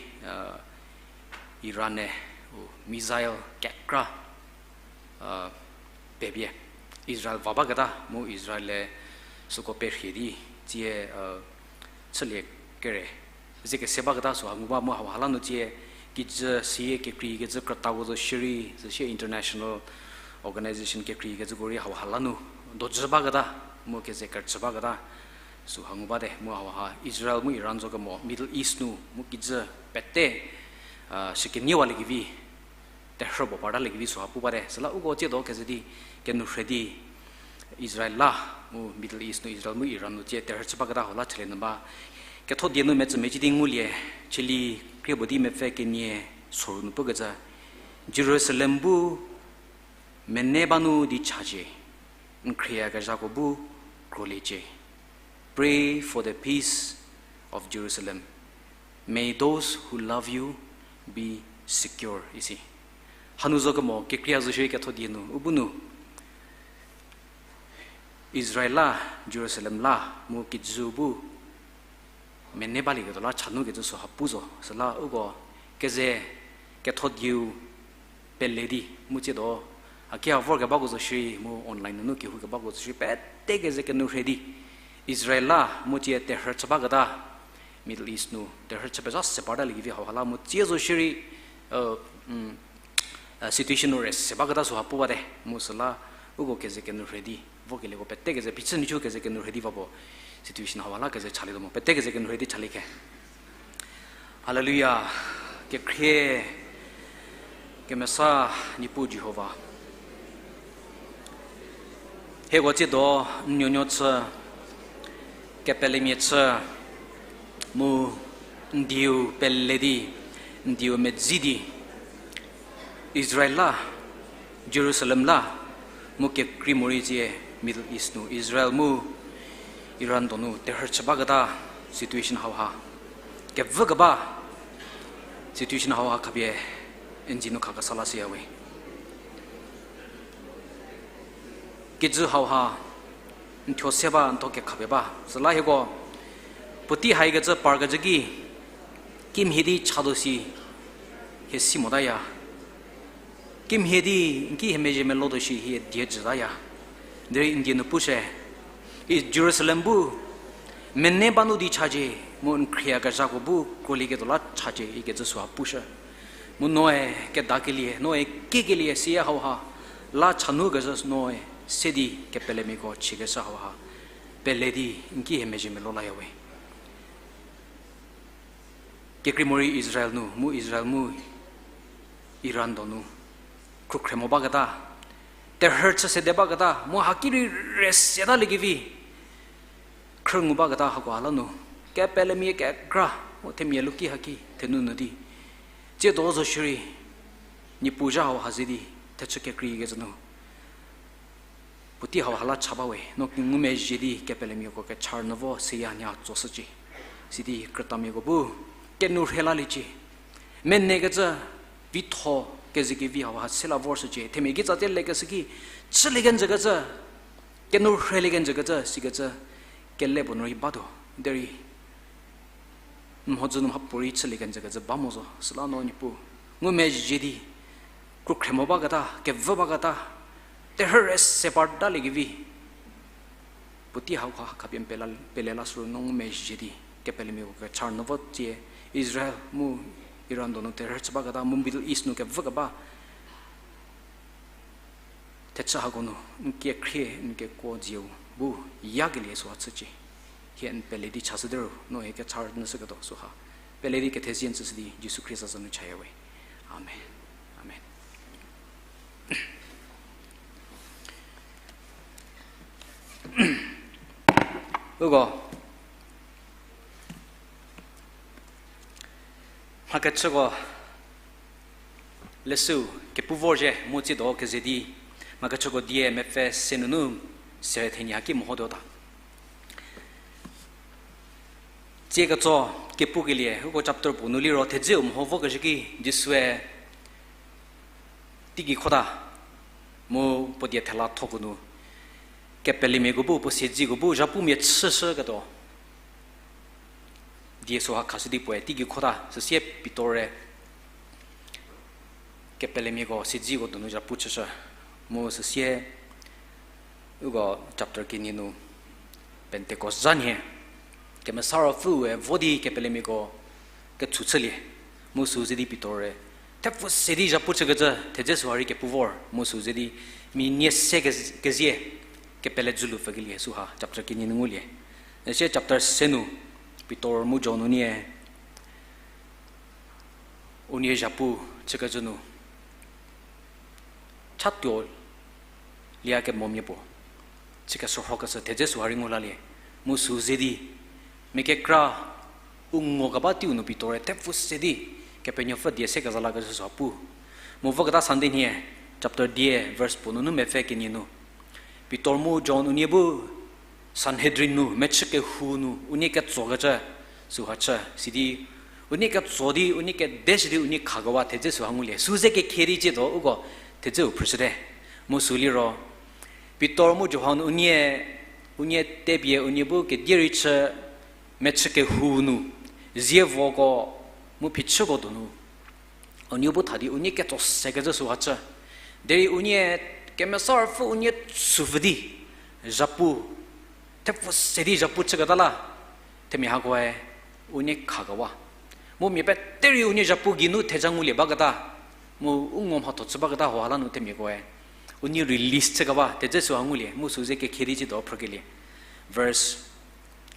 Iran-e u missile kekra pepie Israel va baketa mu Israel-e süko perhie di tsie chülie kere ze kese baketa süha ngu ba mu hauha la nu tsie kijü sie kekreikecü krütako zo shierei, süsie international organization kekreikecüko rei hauha la nu dojü baketa mu keze kerüchü baketa süha ngu bate mu hauha Israel mu Iran zo kemo Middle East nu mu kijü pete shükeniewa liekevi terhü puo partaliekevi süha pu bate. Süla uko tsiedo keze di kenou rhei di Israel la mu Middle East nu Israel mu Iran nu tsie terhü chü baketa hau la chalie nyü ba. Ketho die nu metsü mecü di ngulie, chülie krie puo di mepfü kenie soru nu pukecü, Jerusalem bu mene ba nu di chacie, n khrieyakezhako bu kroliecie. Pray for the peace of Jerusalem. May those who love you be secure, isi. Hanu zo kemo kekreia zo shierei ketho die nu u bu nu Israel la, Jerusalem la mu kijü bu mene balieketuo la cha nu kecü süha pu zo. Süla uko keze ketho dieu pele di mu tsiedo a ki a vorkebako zo shierei mu online nunu kehoukebako zo shierei pete keze kenou rhei di Israel la mu tsie terhü chü baketa Middle East nu terhü chü pezha se partaliekevi hauha la mu tsie zo shierei situation nu rest se baketa süha pu bate mu süla uko keze kenou rhei di vokelieko pete keze phichü nhicu keze kenou rhei di va puo situation hauha la keze chalietuo mo pete keze kenou rhei di chalie khe. Hallelujah. Kekhrie kemesa Niepuu Jihova, hieko tsiedo n nuonuo chü, kepelemia chü, mu n dieu pele di, n dieu medzi di Israel la, Jerusalem la, mu kekrei morei tsie Middle East nu Israel mu Iran donu terhü chü baketa situation hauha, kevü keba situation hauha khapie n dzie nu khakesa la shüya we. Kijü hauha, n thuo se ba, n thuo kekhapie ba. Süla hieko, puotei haikecü parkecü ki, kimhie di chatuo si, hie si motaya. Kimhie di, n ki hie mezhie melotuo shi hie die jütaya. Derei n die nu pushü, i Jerusalem bu, mene ba nu di chacie, mu n khrieyakezhako bu krolieketuo la chacie ikecü süha pushü. Mu noe kedakelie, noe kiekelie siya hauha, la cha nu kezhü noe se di kepelemiako chiekeshü hauha, pele di n ki hie mezhie melo layawe. Kekrei morei Israel nu, mu Israel mu Iran donu, khrukhre mo baketa, terhü chü sede baketa, mu haki rei re seta liekevi, khrüngu baketa hakoha la nu, kepelemia kekra, mu themia luki haki, thenu nu di. Tsiedo zo shierei, Niepuu zha hauha ze di, thechü kekreikecü nu. Puotei hauha la cha bawe, no ngumezhie di kepelemiako kechar nu vo seya nia tsoshücie. Sidi krütamiako bu, kenu rhei laliecie. Menekecü, vitho, kezekevi hauha se la vorshücie. Themia kitsa tsie lekeshü ki, chülie kenjükecü, kenu rheilie kenjükecü, sikecü, kele puo nu rei batuo. Derei, mhodzü nu mhapuorei chülie kenjükecü ba mo zo, süla no Niepuu. Ngumezhie di, khrukhre mo baketa, kevü baketa, terhü re se parta liekevi. Puotei hauha khapie n pela, pele la süru no ngumezhie di, kepelemiako kechar nu vo tsie, Israel mu Iran donu terhü chü baketa, mu Middle East nu kevü keba. Thechü hako nu, n kekhrie, n kekuo dzieu, bu, yakelie süha chücie. Hie n pele di chashüdi ru, no hie kechar nyüshüketuo süha. Pele di kethezie n tsüshü di, Jisu Khrista za nu chayawe. Amen. Amen. Uko, mhakechüko, leshüu kepu vorzhie mu tsiedo keze di, mhakechüko die mepfü se nunu sere thenie haki mehotuota. Tsie ketso kepukelie, uko chapter puo nu liro thedzeu meho vokeshü ki Jisue teigei khota, mu puo die thela thoko nu, kepelemiako bu, puo siedziko bu, zhapumia chüshüketuo die süha khashü di puoe teigei khota, süsie Pitor-e kepelemiako siedziko donu zhapu chüshü, mu süsie uko chapter kenie nu Pentecost zha nhie, Kemesa Ruopfüe vo di kepelemiako ketshu chülie, mu sü ze di Pitor-e thepfü se di zhapu chükecü thedze süha rei kepu vor, mu sü ze di mia nie se ke-, kezie kepele dzülu pfükelie süha chapter kenie nu ngulie. Üsie chapter se nu Pitor mu John unie unie zhapu chükecü nu chatuo liakemomia puo chü keshürhokeshü thedze süha rei ngu lalie, mu sü ze di mia kekra u ngo keba teiu nu Pitor-e thepfü se di Kepenuopfü die se keza lakecü süha pu. Mu voketa Sunday nhie chapter die verse puo nunu mepfü kenie nu Pitor mu John unie bu Sanhedrin nu mechü kehou nu unie ketsokecü süha chü, sidi unie ketso di unie kedeshü di unie khakewa thedze süha ngulie. Sü ze kekhie di tsiedo uko thedzeu phrüshüte. Mu sü liro Pitor mu Johan unie, unie tepie unie bu kedie rei chü mechü kehou nu zievoko mu phichüko donu unie bu tha di unie ketso sekecü süha chü. Derei unie Kemesa Ruopfü unie tsüpfü di zhapu, thepfü se di zhapu chüketa la, themia hakoe unie khakewa. Mu mia peterei unie zhapu geinu theja ngulie baketa, mu u ngo mhatho chü baketa hauha la nu themiakoe unie release chükeba thedze süha ngulie, mu sü ze kekhie di tsiedo phrükelie. Verse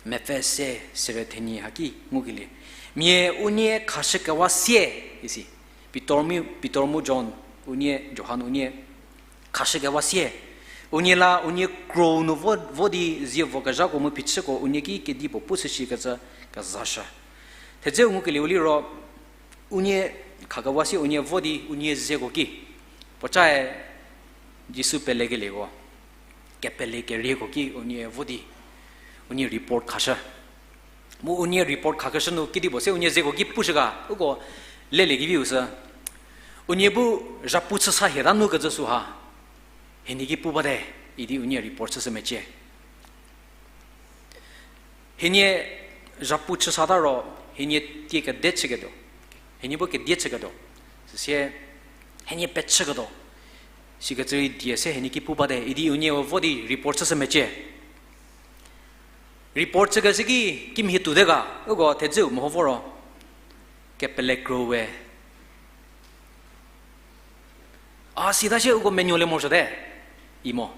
mepfü se sere thenie haki ngukelie. Mia unie khashükewa sie, isi. Pitor mu, Pitor mu John, unie, Johan unie khashükewa sie. Unie la, unie krou nu vo, vo di zievo kezhako mu phichüko unie ki kedipuo pushü shikecü kezashü. Thedzeu ngukelie u liro, unie khakewa sie unie vo di, unie zeko ki. Puocae Jisu pelekelieko kepele kerieko ki unie vo di, unie report khashü. Mu unie report khakeshü nu kedipuo se unie zeko ki pushü ga, uko leliekeviu sü. Unie bu zhapu chü sa hieta nu kecü süha, hienie ki pu bate. Idi unie report chüshü mecie. Hienie zhapu chüsata ro, hienie tie kede chüketuo. Hienie bu kedie chüketuo. Süsie, hienie pechüketuo. Sikecü rei die se hienie ki pu bate, idi unie vo di report chüshü mecie. Report chükeshü ki, kimhie tuote ga, uko thedzeu meho vo ro. Kepele kro we. A sita shie uko menuolie morosuote, i mo.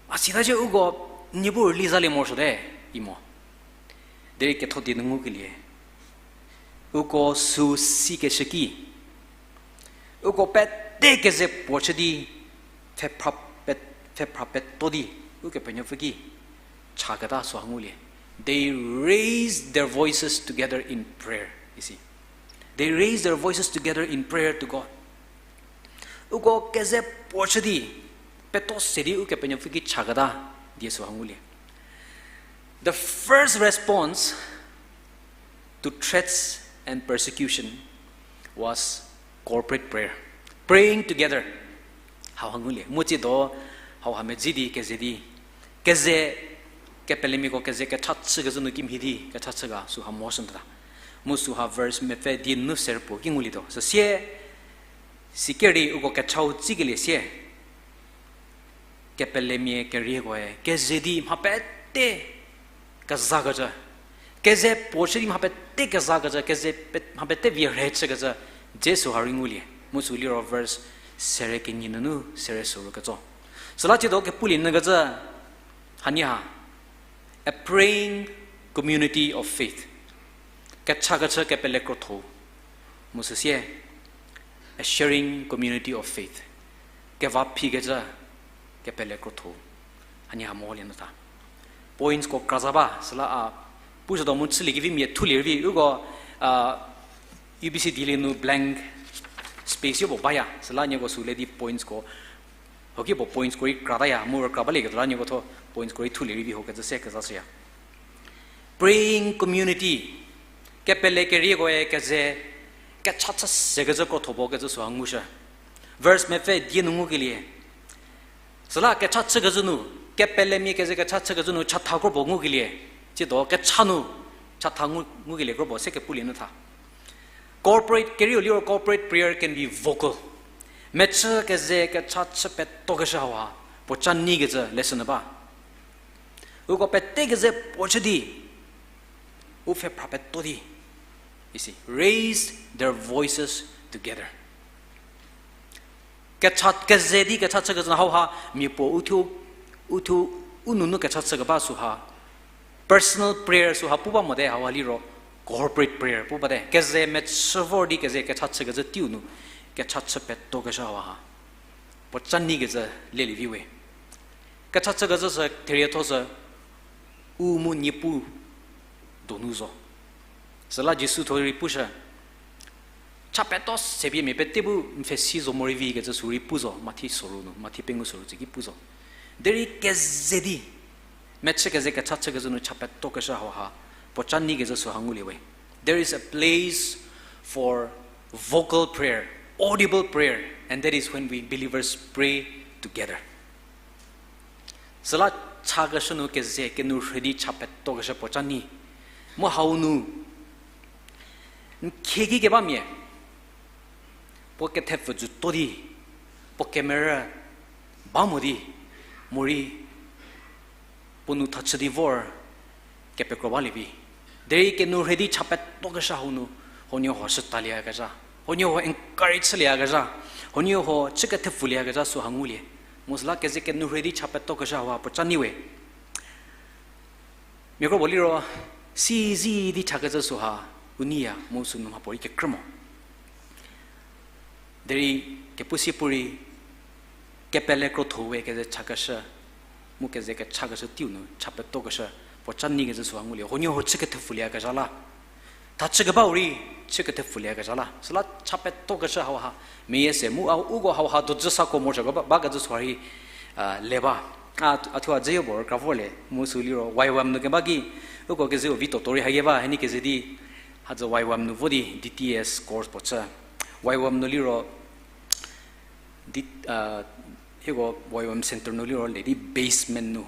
A sita shie uko nie bu rüli zalie morosuote, i mo. Derei ketho die nu ngukelie. Uko sü sikeshü ki. Uko pete keze puo chü di, pfhephra pe-, pfhephra peto di, Ukepenuopfü ki chaketa süha ngulie. They raised their voices together in prayer, isi. They raised their voices together in prayer to God. Uko keze puo chü di, peto se di Ukepenuopfü ki chaketa die süha ngulie. The first response to threats and persecution was corporate prayer, praying together. Hauha ngulie. Mu tsiedo, hauha medzi di, keze di. Keze, kepelemiako keze kecha chükezhü nu kimhie di, kecha chü ga süha mo shüta. Mu süha verse mepfü die nu serpuo ki ngulietuo. Süsie, sikerei uko kechau tsikelie sie. Kepelemia keriekoe, keze di mha pete kezakecü. Keze puo chü di mha pete kezakecü, keze pe-, mha pete vie rhe chükecü, Jisu ha rei ngulie. Mu sü liro verse sere kenie nunu sere soru ketso. Süla tsiedo kepulie nyükecü, hanie ha, a praying community of faith. Kechakechü kepele krotho. Mu süsie, a sharing community of faith. Keva phikecü kepele krotho. Hanie ha molie nyü tha. Pointsko kra za ba, süla a, pushütuo mu chülie kevi mia thulie rei vi, uko, a, U B C dilie nu blank space yopuo baya, süla nieko sü le di pointsko, hoki puo pointsko rei krataya, mu rükra balieketuo la nieko tho pointsko rei thulie rei vi ho kecü se kezashüya. Praying community, kepele keriekoe keze, kecha chü sekecü krotho puo kecü süha ngushü. Verse mepfü die nu ngukelie. Süla kecha chükezhü nu, kepelemia keze kecha chükezhü nu chatha kro puo ngukelie. Tsiedo kecha nu, chatha ngu-, ngukelie kro puo se kepulie nyü tha. Corporate, kerieu liro corporate prayer can be vocal. Mechü keze kecha chü petokeshü hauha, puo ca neikecü lesson ba. Uko pete keze puo chü di, u pfhephra peto di, isi, raise their voices together. Kecha, keze di kecha chükezhü nu hauha, mia puo uthuo, uthuo, u nunu kecha chükeba süha, personal prayer süha pu ba mote hauha liro, corporate prayer pu bate. Keze mechü vor di keze kecha chükezhü teiu nu, kecha chü petokeshü hauha. Puo ca neikecü lelie vi we. Kecha chükezhü sü therietho sü, u mu Niepuu donu zo. Süla Jisu tho rei pushü, cha peto se pie mia pete bu n pfhesi zo morei vi kecü sü rei pu zo, Mathi soru nu, Mathi pengou soru tsü ki pu zo. Derei keze di, mechü keze kecha chükezhü nu cha petokeshü hauha, puo ca neikecü süha ngulie we. There is a place for vocal prayer, audible prayer, and that is when we believers pray together. Süla chakeshü nu keze kenourhei di cha petokeshü puo ca nei. Mu hau nu, n khieki kebamia, puo kethepfü jüto di, puo kemerü ba mo di, morei puo nou thachü di vor kepekro balie vi. Derei kenourhei di cha petokeshü hau nu, huoniehuo shütalieyakezha, huoniehuo encourage chülieyakezha, huoniehuo chü kethepfülieyakezha süha ngulie. Mu süla keze kenourhei di cha petokeshü hauha puo ca nei we. Mia kro puo liro, sizi di chakecü süha, u neiya mu sünu mhapuorei kekrü mo. Derei kepu si puorei, kepele krotho we keze chakeshü, mu keze kechakeshü teiu nu cha petokeshü, puo ca neikecü süha ngulie. Huoniehuo chü kethepfülieyakezha la. Thachü kebau rei chü kethepfülieyakezha la. Süla cha petokeshü hauha, meyie se mu a uko hauha dojü sako morosuoko ba, bakecü süha rei, a, le ba. A, a thuo a dze yopuo rükra vorlie, mu sü liro Y W A M nu keba ki, uko kezeu vi toto rei haki ba, hanie keze di, hadzü Y W A M nu vo di D T S course puo chü. Y W A M nu liro, di, a, Hieko Y W M center nu liro le di basement nu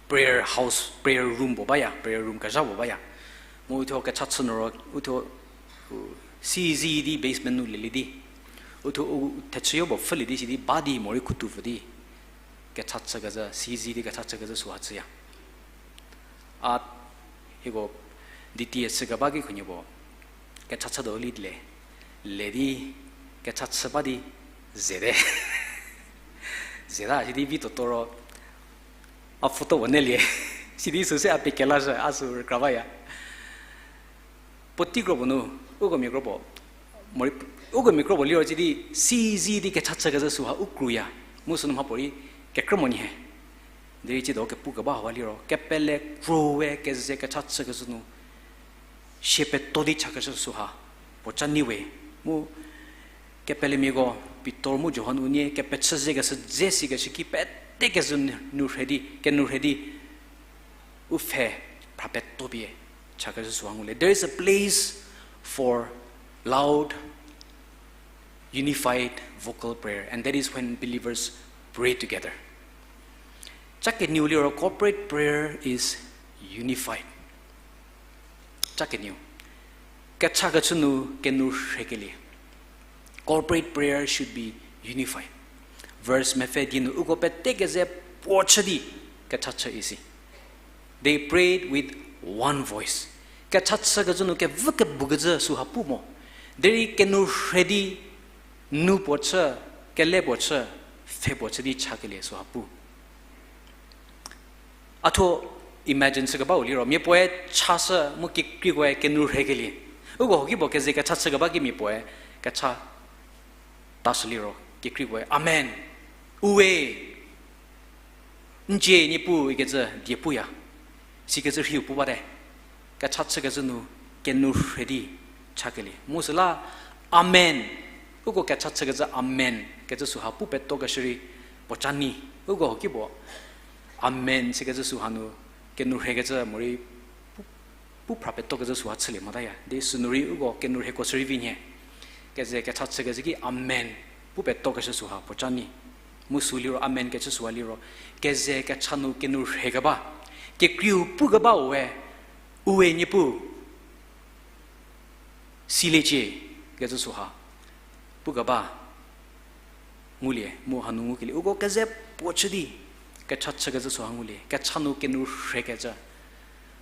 prayer house, prayer room puo baya, prayer room kezha puo baya. Mu uthuo kecha chü nu ro, uthuo, u, sizi di basement nu lelie di. Uthuo u thechüyo puo pfhülie di sidi ba di morei khutu pfü di kecha chükezhü, sizi di kecha chükezhü süha chüya. A, hieko D T S keba ki khunhie puo kecha chü do li le, le di kecha chü ba di zete. Zeta sidi vi toto ro, a photo puo nelie. Sidi süse a pie kelashü, a sü rükra baya. Puotei kro puo nu, uko mia kro puo, morei, uko mia kro puo liro ci di, sizi di kecha chükezhü süha u kruya. Mu sünu mhapuorei kekrü mo nyi he. Derei ci do kepu keba hau liro, kepele kro we keze kecha chükezhü nu, sie peto di chakeshü süha puoca nyi we. Mu kepelemiako, Pitor mu Johan unie kepechü zekeshü dze sikeshü ki pete kezhü nu rhe di, kenu rhe di, u pfhe phra peto pie chakeshü süha ngulie. There is a place for loud, unified vocal prayer, and that is when believers pray together. Ca kenieu liro corporate prayer is unified. Ca kenieu. Kechakechü nu kenu rhekelie. Corporate prayer should be unified. Verse mepfü die nu uko pete keze puo chü di kecha chü isi. They prayed with one voice. Kecha chükezhü nu kevü kebukecü süha pu mo. Derei kenu rhe di nu puo chü, kele puo chü, pfhe puo chü di chakelie süha pu. A thuo imagine chükebau liro, mia puoe chashü mu kekreikoe kenu rhekelie. Uko hoki puo keze kecha chükeba ki mia puoe kecha tashü liro, kekreikoe, Amen. Uwe, n cie Niepuu ikecü die puya. Sikecü rhiu pu bate. Kecha chükezhü nu kenu rhe di chakelie. Mu süla, Amen. Uko kecha chükezhü Amen kecü süha pu petokeshü rei puoca nyi. Uko hoki puo Amen sikecü süha nu kenu rhekecü morei pu, pu phra petokecü süha chülie motaya. Di sünu rei uko kenu rhekuo shü rei vi nhie. Keze kecha chükezhü ki Amen pu petokeshü süha puoca nyi. Mu sü liro Amen kecü süha liro, keze kecha nu kenu rhekeba, kekreiu pukebau we, Uwe Niepuu, siliecie kecü süha pukeba ngulie, mu hanu ngukelie uko keze puo chü di kecha chükezhü süha ngulie, kecha nu kenu rhekecü.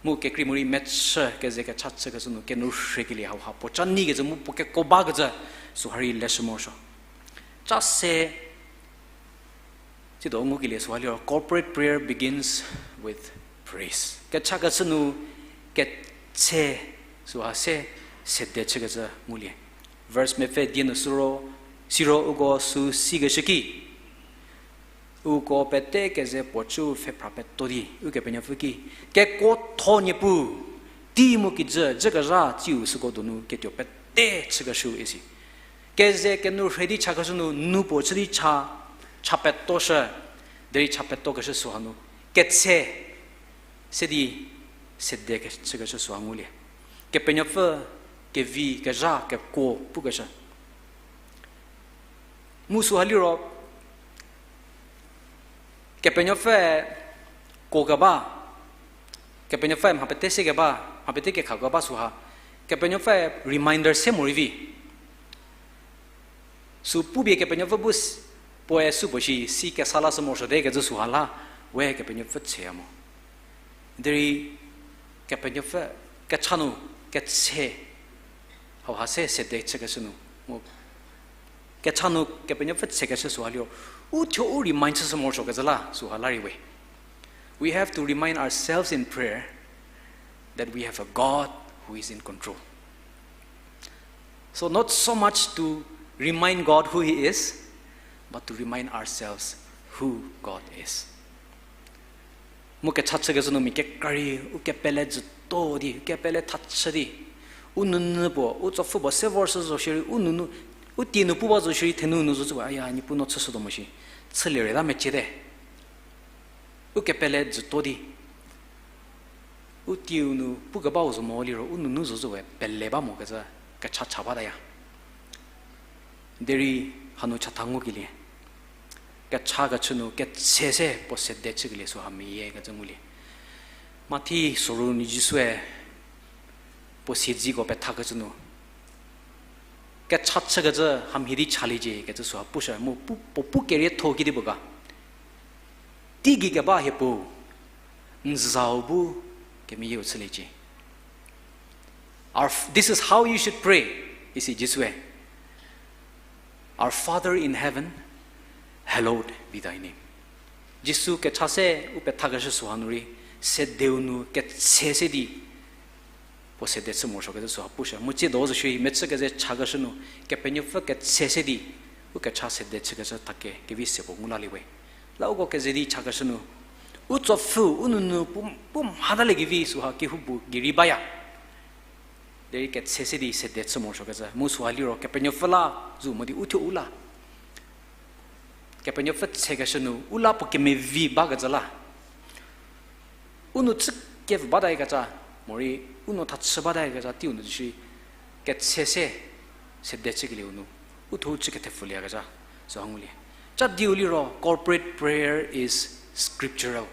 Mu kekrei morei mechü keze kecha chükezhü nu kenu rhekelie hauha puoca nyikecü mu puo keko bakecü süha rei leshü morosuo. Ca se Tsiedo ngukelie süha liro, corporate prayer begins with praise. Kechakechü nu ketse süha se sede chükecü ngulie. Verse mepfü die nu siro, siro uko sü sikeshü ki, uko pete keze puo chü pfhe phra peto di, Ukepenuopfü ki, kekuotho Niepuu, tei mu kijü, jükezha tsiu süko donu ketuo pete chükeshü isi. Keze kenu rhe di chakeshü nu, nu puo chü di cha, cha petoshü, derei cha petokeshü süha nu, ketse, se di, sede ke-, chükeshü süha ngulie. Kepenuopfü, kevi, kezha, kekuo, pukeshü. Mu süha liro, Kepenuopfüe kuo keba, Kepenuopfüe mha pete se keba, mha pete kekha keba süha, Kepenuopfüe reminder se morei vi. Sü pupie Kepenuopfü bu s-, puoe sü puo shi si kesa lashü morosuote kecü süha la, we Kepenuopfü tsheya mo. Derei Kepenuopfü kecha nu ketse hauha se sede chükeshü nu, mu kecha nu Kepenuopfü tsekeshü süha liro, u thuo u remind chüshü morosuo kecü la süha la rei we. We have to remind ourselves in prayer that we have a God who is in control. So not so much to remind God who He is, but to remind ourselves who God is. Mu kecha chükeshü nu mia kekra rei, u kepele jüto di, u kepele thachü di, u nunu puo, u tsopfü puo se vorshü zo shierei, u nunu, u tie nu pu ba zo shierei, thenu nu zo cü ba, aya, Niepuu no chüshütuo mo shi, chülie rei la meciete. U kepele jüto di, u tieu nu pu kebau zo mo liro, u nunu zo cü we pele ba mo kecü, kecha cha bataya. Derei hanu chatha ngukelie. Kechakechü nu ketse se puo sede chükelie süha meyie kecü ngulie. Mathi soru nu Jisue puo siedziko pethakecü nu, kecha chükecü hamhie di chaliecie kecü süha pushü mu pu, puo pu kerietho kedipuo ga. Teigei keba hie Puo, n zau bu kemeyieu chüliecie. Our, this is how you should pray, isi Jisue. Our Father in heaven, hallowed be thy name. Jisu kecha se u pethakeshü süha nu rei, sedeu nu ketse se di puo sede chü morosuokecü süha pushü. Mu tsiedo zo shierei mechü keze chakeshü nu, Kepenuopfü ketse se di u kecha sede chükecü thake kevi se puo ngu lalie we. La uko keze di chakeshü nu, u tsopfhü u nunu pu, pu mhatalie kevi süha kehoupuo gei rei baya. Derei ketse se di sede chü morosuokecü mu süha liro Kepenuopfü la zu mo di uthuo u la. Kepenuopfü tsekeshü nu u la puo kemevi bakecü la. U nu chü kevü batayakezha, morei u nu thachü batayakezha teiu nu shi ketse se sede chükelieu nu uthuo chü kethepfülieyakezha süha ngulie. Cha diu liro corporate prayer is scriptural.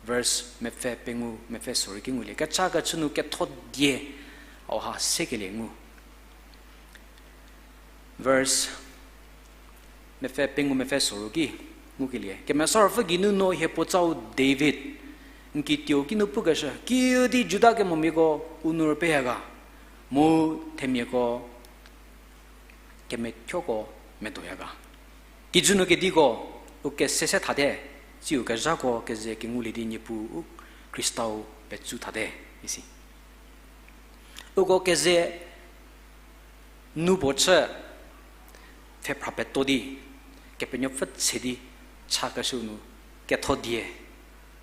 Verse mepfü pengou mepfü soru ki ngulie. Kechakechü nu ketho die hauha sekelie ngu. Verse mepfü pengou mepfü soru ki ngukelie. Kemesa Ruopfü geinu no hie puotsau David n kituou ki nu pukeshü, kiüdi Juda kemomiako u nu rüpeiya ga, mu themiako kemethuoko medoya ga. Kijü nu kediko u kese se thate, tsiu kezhako keze kengulie di Niepuu u Khristau petsu thate, isi. Uko keze nu puo chü pfhephra peto di, Kepenuopfü tse di chakeshü nu ketho die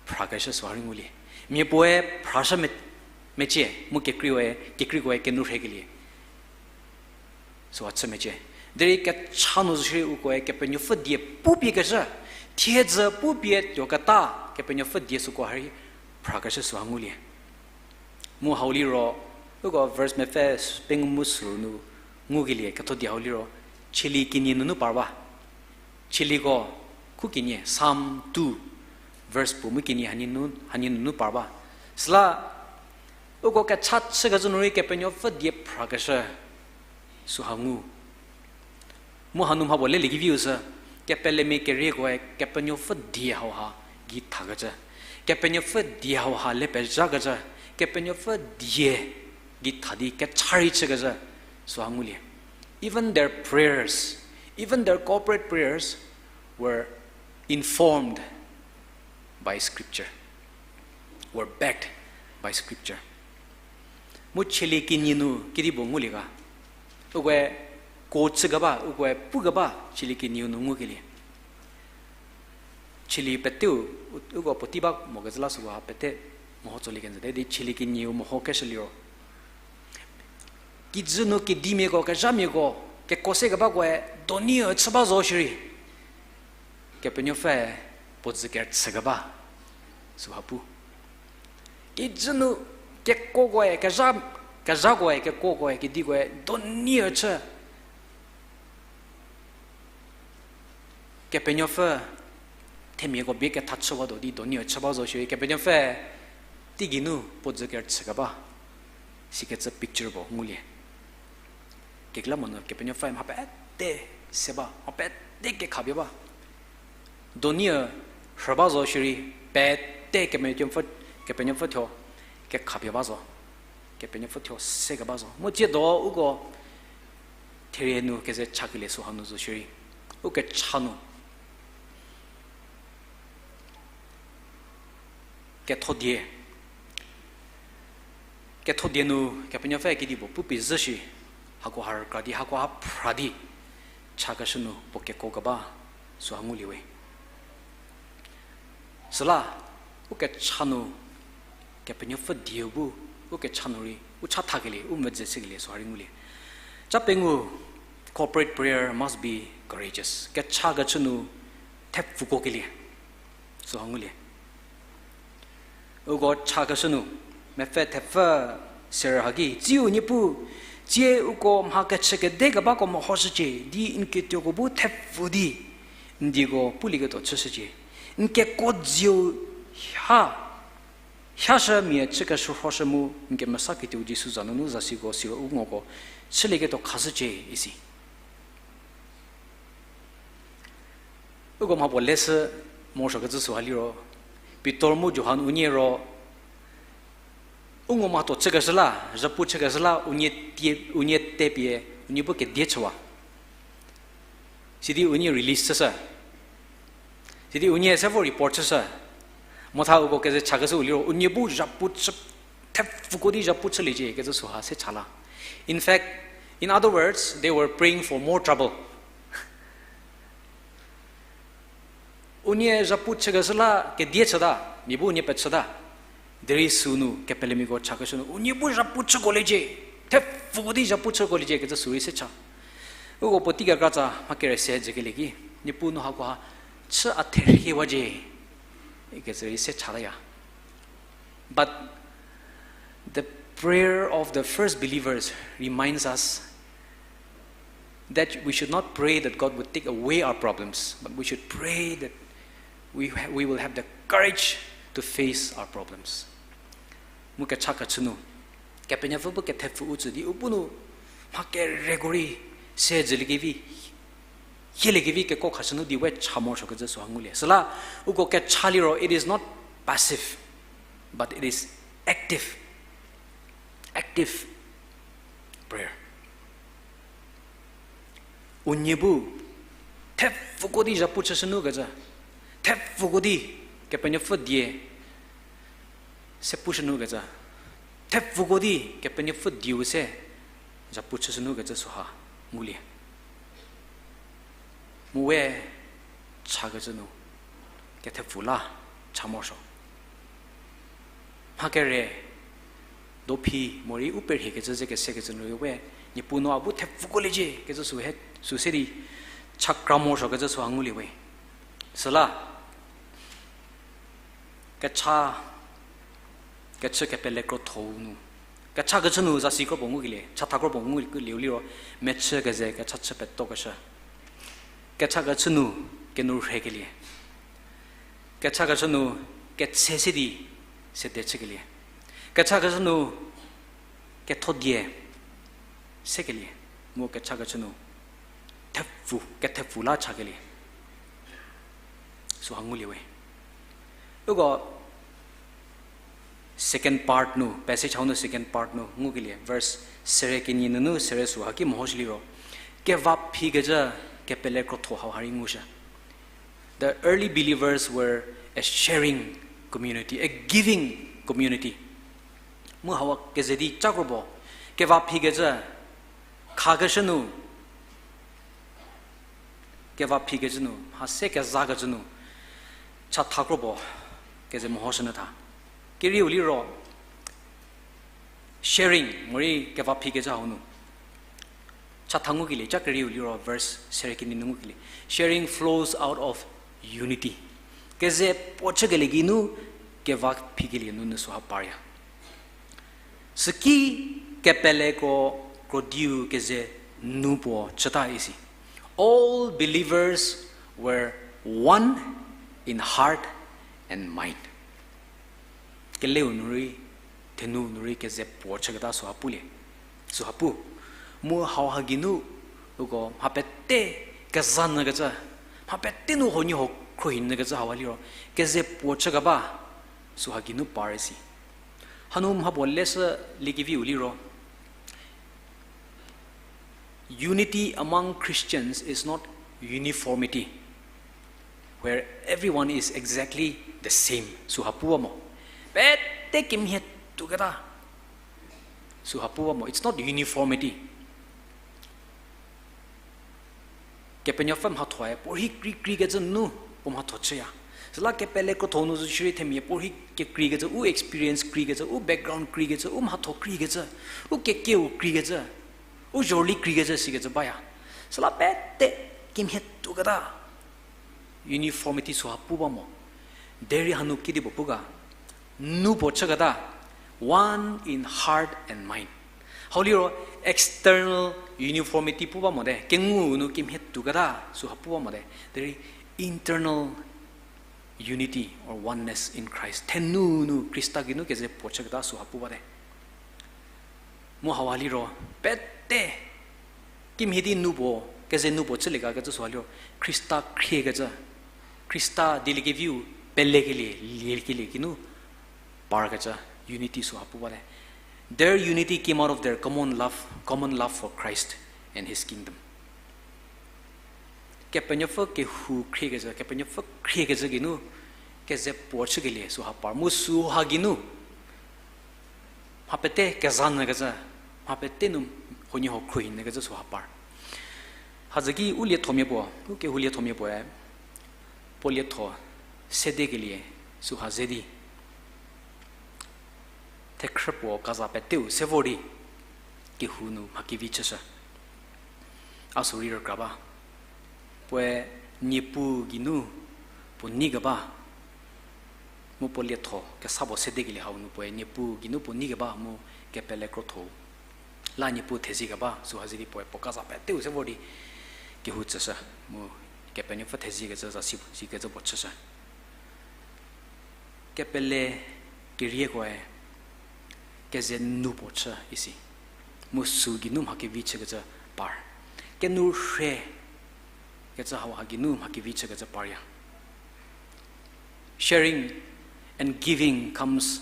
phrakeshü süha rei ngulie. Mia puoe phrashü me-, mecie, mu kekreikoe, kekreikoe kenu rhekelie süha chü mecie. Derei kecha nu zo shierei ukoe Kepenuopfü die pupiekeshü, thiedzü pupie tuoketa Kepenuopfü die süko ha rei phrakeshü süha ngulie. Mu hau liro, uko verse mepfü pengou mu soru nu ngukelie ketho die hau liro, Cheli kenie nunu par ba. Cheliko khu kenie, Psalm two, verse puo mu kenie hanie nu, hanie nunu par ba. Süla uko kecha chükecü nu rei Kepenuopfü die phrakeshü süha ngu. Mu hanu mha puo leliekeviu sü, kepelemia keriekoe Kepenuopfü die hauha gei thakecü, Kepenuopfü die hauha le pezhakecü, Kepenuopfü die gei tha di kecha rei chükecü süha ngulie. Even their prayers, even their corporate prayers were informed by scripture, were backed by scripture. Mu Cheli kenie nu kedipuo ngulie ga, ukoe ko chükeba, ukoe pukeba Cheli kenieu nu ngukelie. Cheli peteu, u-, uko puotei ba mokecü la süko ha pete meho tsolie kenjüte di Cheli kenieu mehokeshü liro, kijü nu kedimiako, kezhamiako, keko se kebakoe donieu chü ba zo shierei, Kepenuopfüe puo dzü kerüchü keba süha pu. Kijü nu kekokoe, kezha, kezhakoe, kekokoe, kedikoe donieu chü, Kepenuopfü themiako bie kethachüwatuo di donieu chü ba zo shierei Kepenuopfü teigei nu puo dzü kerüchü keba, sikecü picture puo ngulie. Kekreilamonyü Kepenuopfüe mha pete se ba, mha pete kekhapie ba. Donieu rhü ba zo shierei pete Kepenuopfü, Kepenuopfü thuo kekhapie ba zo. Kepenuopfü thuo se keba zo. Mu tsiedo uko therie nu keze chakelie süha nu zo shierei, ukecha nu ketho die, ketho die nu Kepenuopfü kedipuo pupie zhü shi, hakoha rükra di, hakoha phra di, chakeshü nu puo keko keba süha ngulie we. Süla, ukecha nu Kepenuopfü dieu bu, ukecha nu rei u chathakelie, u medze chükelie süha rei ngulie. Cha pengou, corporate prayer must be courageous. Kechakechü nu thepfuko kelie süha ngulie. Uko chakeshü nu, mepfü thepfü serü haki, tsiu Niepuu, tsie uko mha kechükede kebako mehoshücie di n kituoko bu thepfu di, N dieko pulieketuo chüshücie. N keko dzieu ha, hashü mia chükeshürhoshü mu, n kemesa kituo Jisu za nunu zasiko siro u ngoko chülieketuo khashücie isi. Uko mhapuo leshü morosuokecü süha liro, Pitor mu Johan unie ro, u ngo mhatho chükeshü la, zhapu chükeshü la, unie tie, unie tepie, unie bu kedie chüwa. Sidi unie release chüshü. Sidi unie se vo report chüshü. Motha uko keze chakeshüu liro, unie bu zhapu chü, thepfuko di zhapu chüliecie kecü süha se cha la. In fact, in other words, they were praying for more trouble. Unie zhapu chükeshü la kedie chüta, mia bu unie pechüta. Derei sünu kepelemiako chakeshü nu, unie bu zhapu chüko liecie, thepfuko di zhapu chüko liecie kecü sürei se cha. Uko puotei kekratsa mha kere se dzükelie ki, Niepuu nu hakoha chü a therhiewacie, ikecü rei se chataya. But the prayer of the first believers reminds us that we should not pray that God would take away our problems, but we should pray that we, ha- we will have the courage to face our problems. Mu kechakechü nu, Kepenuopfü bu kethepfu u tsü di u bu nu mha kereko rei se dzüliekevi, hieliekevi keko khashü nu di we cha morosuokecü süha ngulie. Süla uko kecha liro, it is not passive, but it is active. Active prayer. Unie bu thepfuko di zhapu chüshü nukecü, thepfuko di Kepenuopfü die se pushü nukecü, thepfuko di Kepenuopfü dieu se zhapu chüshü nukecü süha ngulie. Mu we chakecü nu, kethepfu la cha morosuo. Mha kere, dophi morei u perhiekecü ze kesekecü nu we, Niepuu nu a bu thepfuko liecie kecü sü he, sü se di chakra morosuokecü süha ngulie we. Süla, kecha, kechü kepele krotho-u nu, kechakechü nu zasi kropuo ngukelie, chatha kropuo ngukelieu liro, mechü keze kecha chü petokeshü. Kechakechü nu kenourhekelie. Kechakechü nu ketse se di sede chükelie. Kechakechü nu kethodie sekelie. Mu kechakechü nu thepfu, kethepfu la chakelie. Süha ngulie we. Uko second part nu, passage hau nu second part nu ngukelie, verse sere kenie nunu sere süha ki mehoshü liro, keva phikecü kepele krotho hauha rei ngushü. The early believers were a sharing community, a giving community. Mu hau keze di ca kropuo, keva phikecü, khakeshü nu, keva phikecü nu, mha se kezakecü nu, chatha kropuo keze mehoshünyü tha. Kerieu liro, sharing, morei keva phikecü hau nu. Chatha ngukelie, ca kerieu liro, verse sere kenie nu ngukelie. Sharing flows out of unity. Keze puo chükelie geinu, keva phikelie nunu süha parya. Süki kepeleko krodiu keze nu puo chüta isi. All believers were one in heart and mind. Keleu nu rei, thenu nu rei keze puo chüketa süha pulie. Süha pu. Mu hauha geinu, uko mha pete kezanyükecü, mha pete nu huoniehuo khruohinyükecü hauha liro, keze puo chükeba, süha geinu par isi. Hanu mha puo leshü liekeviu liro, unity among Christians is not uniformity, where everyone is exactly the same. Süha puwa mo. Pete kemhie tuoketa. Süha puwa mo. It's not uniformity. Kepenuopfü mhathoe puo rhi krei kreikecü nu puo mhatho chüya. Süla kepele krotho nu zo shierei themia puo rhi kekreikecü, u experience kreikecü, u background kreikecü, u mhatho kreikecü, u kekeu kreikecü, u zhorüli kreikecü sikecü baya. Süla pete kemhie tuoketa. Uniformity süha pu ba mo. Derei hanu kedipuo pu ga, nu puo chüketa, one in heart and mind. Hau liro external uniformity pu ba mote, kengu nu kemhie tuoketa süha pu ba mote. Derei internal unity or oneness in Christ. Thenou nu Khrista geinu keze puo chüketa süha pu bate. Mu hauha liro, pete, kimhie di nu puo, keze nu puo chüliekecü süha liro, Khrista khriekecü, Khrista dieliekeviu pelekelie, liekelie geinu parkecü unity süha pu bate. Their unity came out of their common love, common love for Christ and his kingdom. Kepenuopfü kehou khriekecü, Kepenuopfü khriekecü geinu keze puo chükelie süha par. Mu süha geinu mha pete kezanyükecü, mha pete nu huoniehuo khruohinyükecü süha par. Hazü ki u liethomia puo, u kehou liethomia puoe, puo lietho sedekelie süha ze di thekhrü puo kaza peteu se vor di kehou nu mha kevi chüshü. A sü rei rükra ba. Puoe Niepuu geinu puo neikeba, mu puo lietho kesa puo sedekelie hau nu puoe Niepuu geinu puo neikeba mu kepele krotho-u la Niepuu theziekeba süha ze di puoe puo kaza peteu se vor di kehou tsüshü, mu Kepenuopfü theziekecü zasi, sikecü puo chüshü. Kepele keriekoe keze nu puo chü isi. Mu sü geinu mha kevi chükecü par. Kenu rhe kecü hauha geinu mha kevi chükecü parya. Sharing and giving comes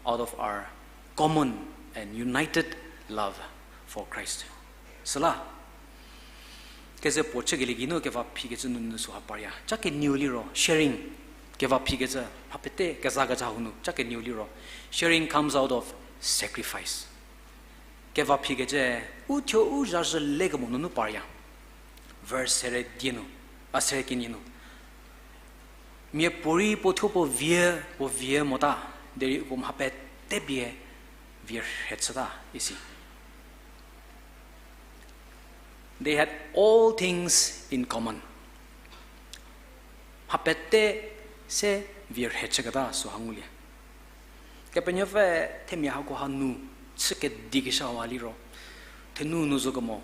out of our common and united love for Christ. Süla keze puo chükelie geinu keva phikecü nunu süha parya. Cha kenieu liro, sharing, keva phikecü, mha pete kezakecü hau nu, cha kenieu liro, sharing comes out of sacrifice. Keva phikecü, u thuo u zhazhü lekemo nunu parya. Verse sere die nu, a sere kenie nu. Miapuorei puo thuo puo vie, puo vie mota, derei uko mha pete pie vie rhe chüta isi. They had all things in common. Mha pete se vie rhe chüketa süha ngulie. Kepenuopfü themia hakoha nu chü kedikeshü hauha liro, thenu nu zo kemo,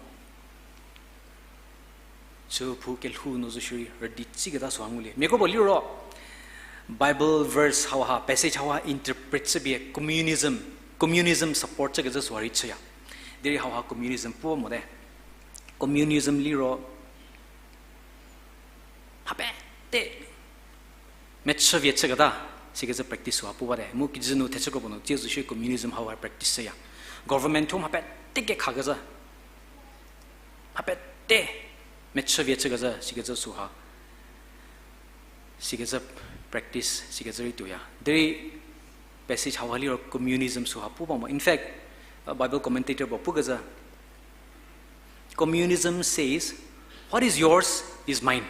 chüphou kelhou nu zo shierei rüdi tsiketa süha ngulie. Miakro puo liro, Bible verse hauha, passage hauha interpret chüpie communism, communism support chükecü süha rei chüya. Derei hauha communism puo mote. Communism liro, mha pete mechü vie chüketa, sikecü practice süha pu bate. Mu kijü nu thechü kro puo nu, tsie zo shierei communism hauha practice chüya. Government thuo mha pete kekhakecü, mha pete mechü vie chükecü, sikecü süha, sikecü practice, sikecü rei tuoya. Derei passage hauha liro communism süha pu ba mo. In fact, uh, Bible commentator puo pukecü, communism says, what is yours is mine.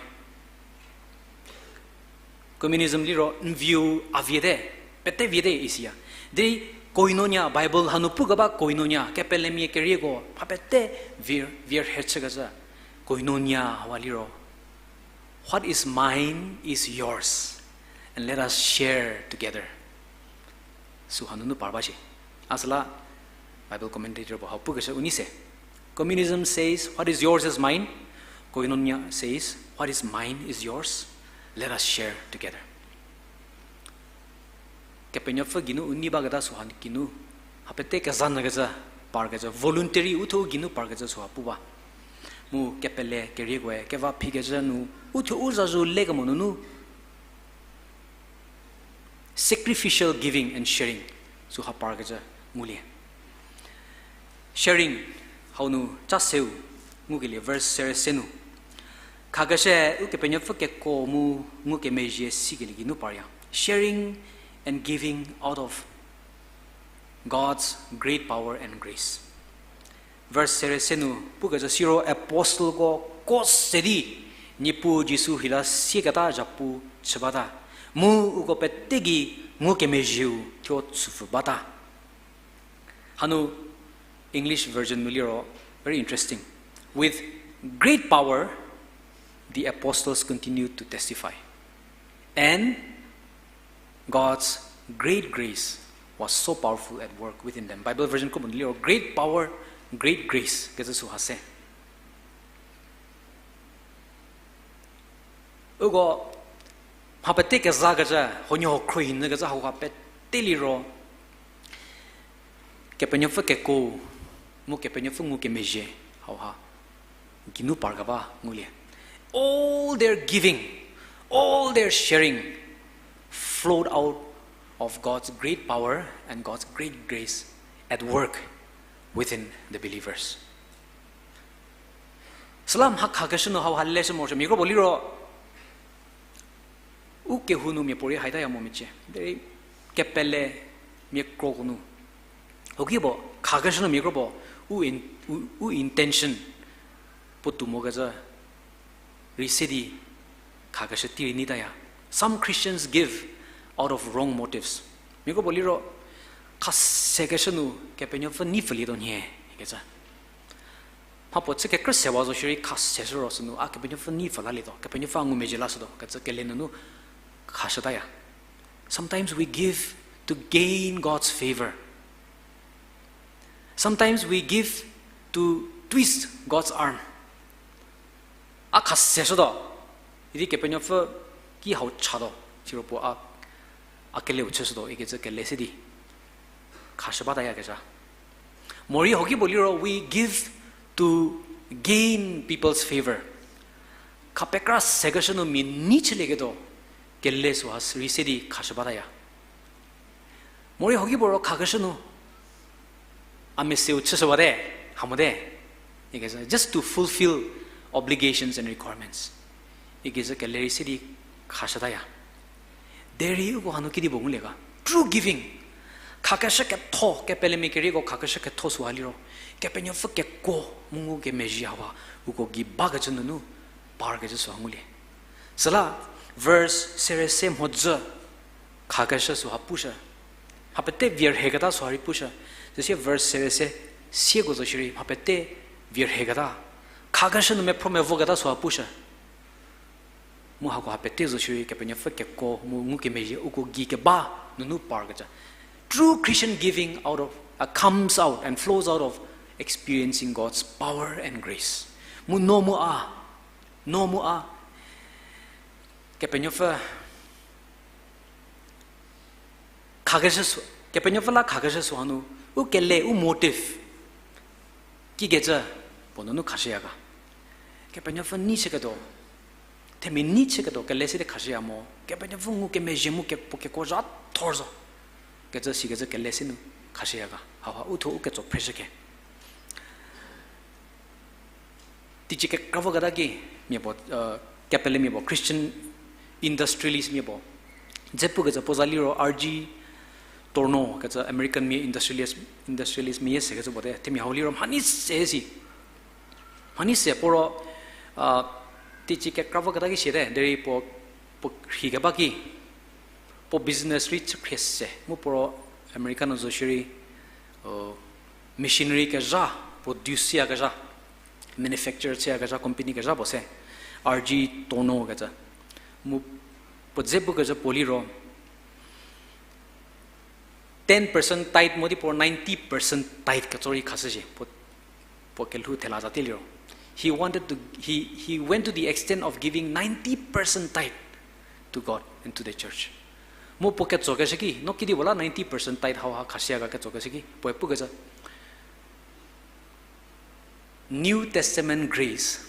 Communism liro n vieu a viete, pete viete isiya. Derei koinonia, Bible hanu pukeba koinonia, kepelemia kerieko mha pete vie, vie rhe chükecü koinonia hauha liro, what is mine is yours, and let us share together. Süha nunu par ba shie. A süla Bible commentator puo hau pukeshü u nei se. Communism says, what is yours is mine. Koinonia says, what is mine is yours. Let us share together. Kepenuopfü geinu u nei baketa süha geinu, mha pete kezanyükecü, parkecü, voluntary u thuo u geinu parkecü süha pu ba. Mu kepele keriekoe keva phikecü nu, u thuo u zhazhü lekemo nunu, sacrificial giving and sharing süha parkecü ngulie. Sharing hau nu cha seu ngukelie verse sere se nu. Khakeshü Ukepenuopfü keko mu ngukemezhie sikelie geinu parya. Sharing and giving out of God's great power and grace. Verse sere se nu pukecü siro apostleko ko se di, Niepuu Jisu hila sieketa zhapu chü bata, mu uko pete gei ngukemezhieu thuo chüpfü bata. Hanu English version nu liro, very interesting. With great power, the apostles continued to testify. And God's great grace was so powerful at work within them. Bible version ko bu liro great power, great grace kecü süha se. Uko mha pete kezakecü, huoniehuo khruohi nyükecü hauha pete liro, Kepenuopfü kekuo, mu Kepenuopfü ngukemezhie, hauha geinu parkeba ngulie. All their giving, all their sharing flowed out of God's great power and God's great grace at work within the believers. Süla mha khakeshü nu hauha leshü morosuo, mia kropuo liro, u kehou nu miapuorei haitaya mo mecie. Derei kepele mia kroko nu, huoki puo khakeshü nu mia kropuo, u in-, u, u intention puotou mokecü rei se di khakeshü tei rei neitaya. Some Christians give out of wrong motives. Mia kropuo liro, khasekeshü nu Kepenuopfü nei pfülietuo nhie, ikecü. Mhapuo chü kekrü sewa zo shierei khaseshü ro sünu, a Kepenuopfü nei pfü lalietuo, Kepenuopfü a ngumezhie lashütuo kecü kele nunu khashütaya. Sometimes we give to gain God's favor. Sometimes we give to twist God's arm. A khaseshütuo, idi Kepenuopfü ki hau chatuo, siro puo a, a keleu chüshütuo ikecü kele se di khashü batayakezha. Morei huoki puo liro, we give to gain people's favor. Khapekra sekeshü nu mia nei chülieketuo kele süha rei se di khashü bataya. Morei huoki puo ro khakeshü nu, a meseu chüshüwate, ha mote, ikecü, just to fulfill obligations and requirements ikecü kele rei se di khashütaya. Derei uko hanu kedipuo ngulie ga, true giving, khakeshü ketho, kepelemia kereiko khakeshü ketho süha liro, Kepenuopfü kekuo mu ngukemezhie hawa uko gei bakecü nunu parkecü süha ngulie. Süla verse sere se mhodzü khakeshü süha pushü. Mha pete vierheketa süha rei pushü. Süsie verse sere se sieko zo shierei mha pete vierheketa, khakeshü nu mephro mevoketa süha pushü. Mu hako ha pete zo shierei Kepenuopfü kekuo mu ngukemezhie uko gei keba nunu parkecü. True Christian giving out of, uh, comes out and flows out of experiencing God's power and grace. Mu no mu a, no mu a, Kepenuopfü khakeshü sü-, Kepenuopfü la khakeshü süha nu, u kele, u motive kikecü puo nunu khashüya ga. Kepenuopfü nei chüketuo, themia nei chüketuo kele se di khashüya mo, Kepenuopfü ngukemezhie mu ke-, puo kekuo zha thor zo kecü sikecü kele se nu khashüya ga. Hauha uthuo u ketso phreshü ke. Teicie kekra voketa ki, mia puo, uh, kepelemia puo, Christian industrialist mia puo, dze pukecü puo za liro R G Torno kecü American mia industrialist, industrialist mia sekecü puo te, themia hau liro mhanei se si. Mhanei se puo ro, uh, teicie kekra voketa ki siate, derei puo, puo rhi keba ki, puo business rei chükhrie se, mu puo ro America nu zo shierei, uh, machinery kezha, produce chüyakezha, manufacture chüyakezha, company kezha puo se, R G Torno kecü. Mu puo dze pukecü puo liro, ten percent tithe mo di puo ninety percent tithe ketso rei khashüzhie, puo, puo kelhou thela za tie liro. He wanted to, he, he went to the extent of giving ninety percent tithe to God and to the church. Mu puo ketsokeshü ki, no kedipuo la ninety percent tithe hauha khashüya ga ketsokeshü ki, puoe pukecü, New Testament grace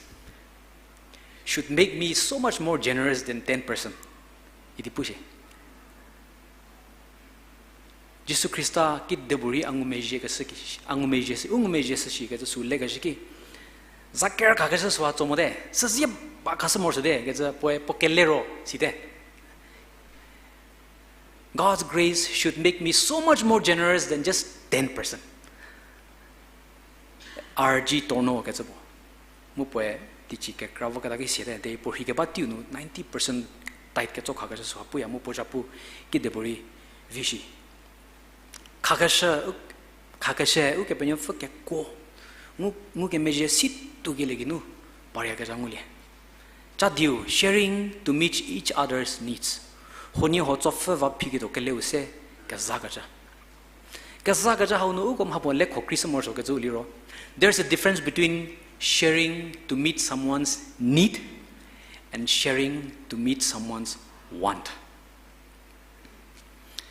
should make me so much more generous than ten percent. Idi pu shie. Jisu Khrista kidepuorei a ngumezhie keshü ki, a ngumezhie shü, u ngumezhie shü shikecü sü lekeshü ki, za ker khakeshü süha tso mote, süzie ba khashü morosuote kecü puoe puo kele ro site. God's grace should make me so much more generous than just ten percent. R G Torno kecü puo. Mu puoe teicie kekra voketa ki siate, derei puo rhi keba teiu nu ninety percent tithe ketso khakeshü süha puya mu puo zhapu kidepuorei vi shi. Khakeshü, u, khakeshü Ukepenuopfü kekuo, ngu, ngukemezhie si tuokelie geinu paryakezha ngulie. Cha diu, sharing to meet each other's needs. Huoniehuo tsopfü va phiketuo keleu se kezakecü. Kezakecü hau nu uko mhapuo lekho Christmas morosuokecü liro, there's a difference between sharing to meet someone's need and sharing to meet someone's want.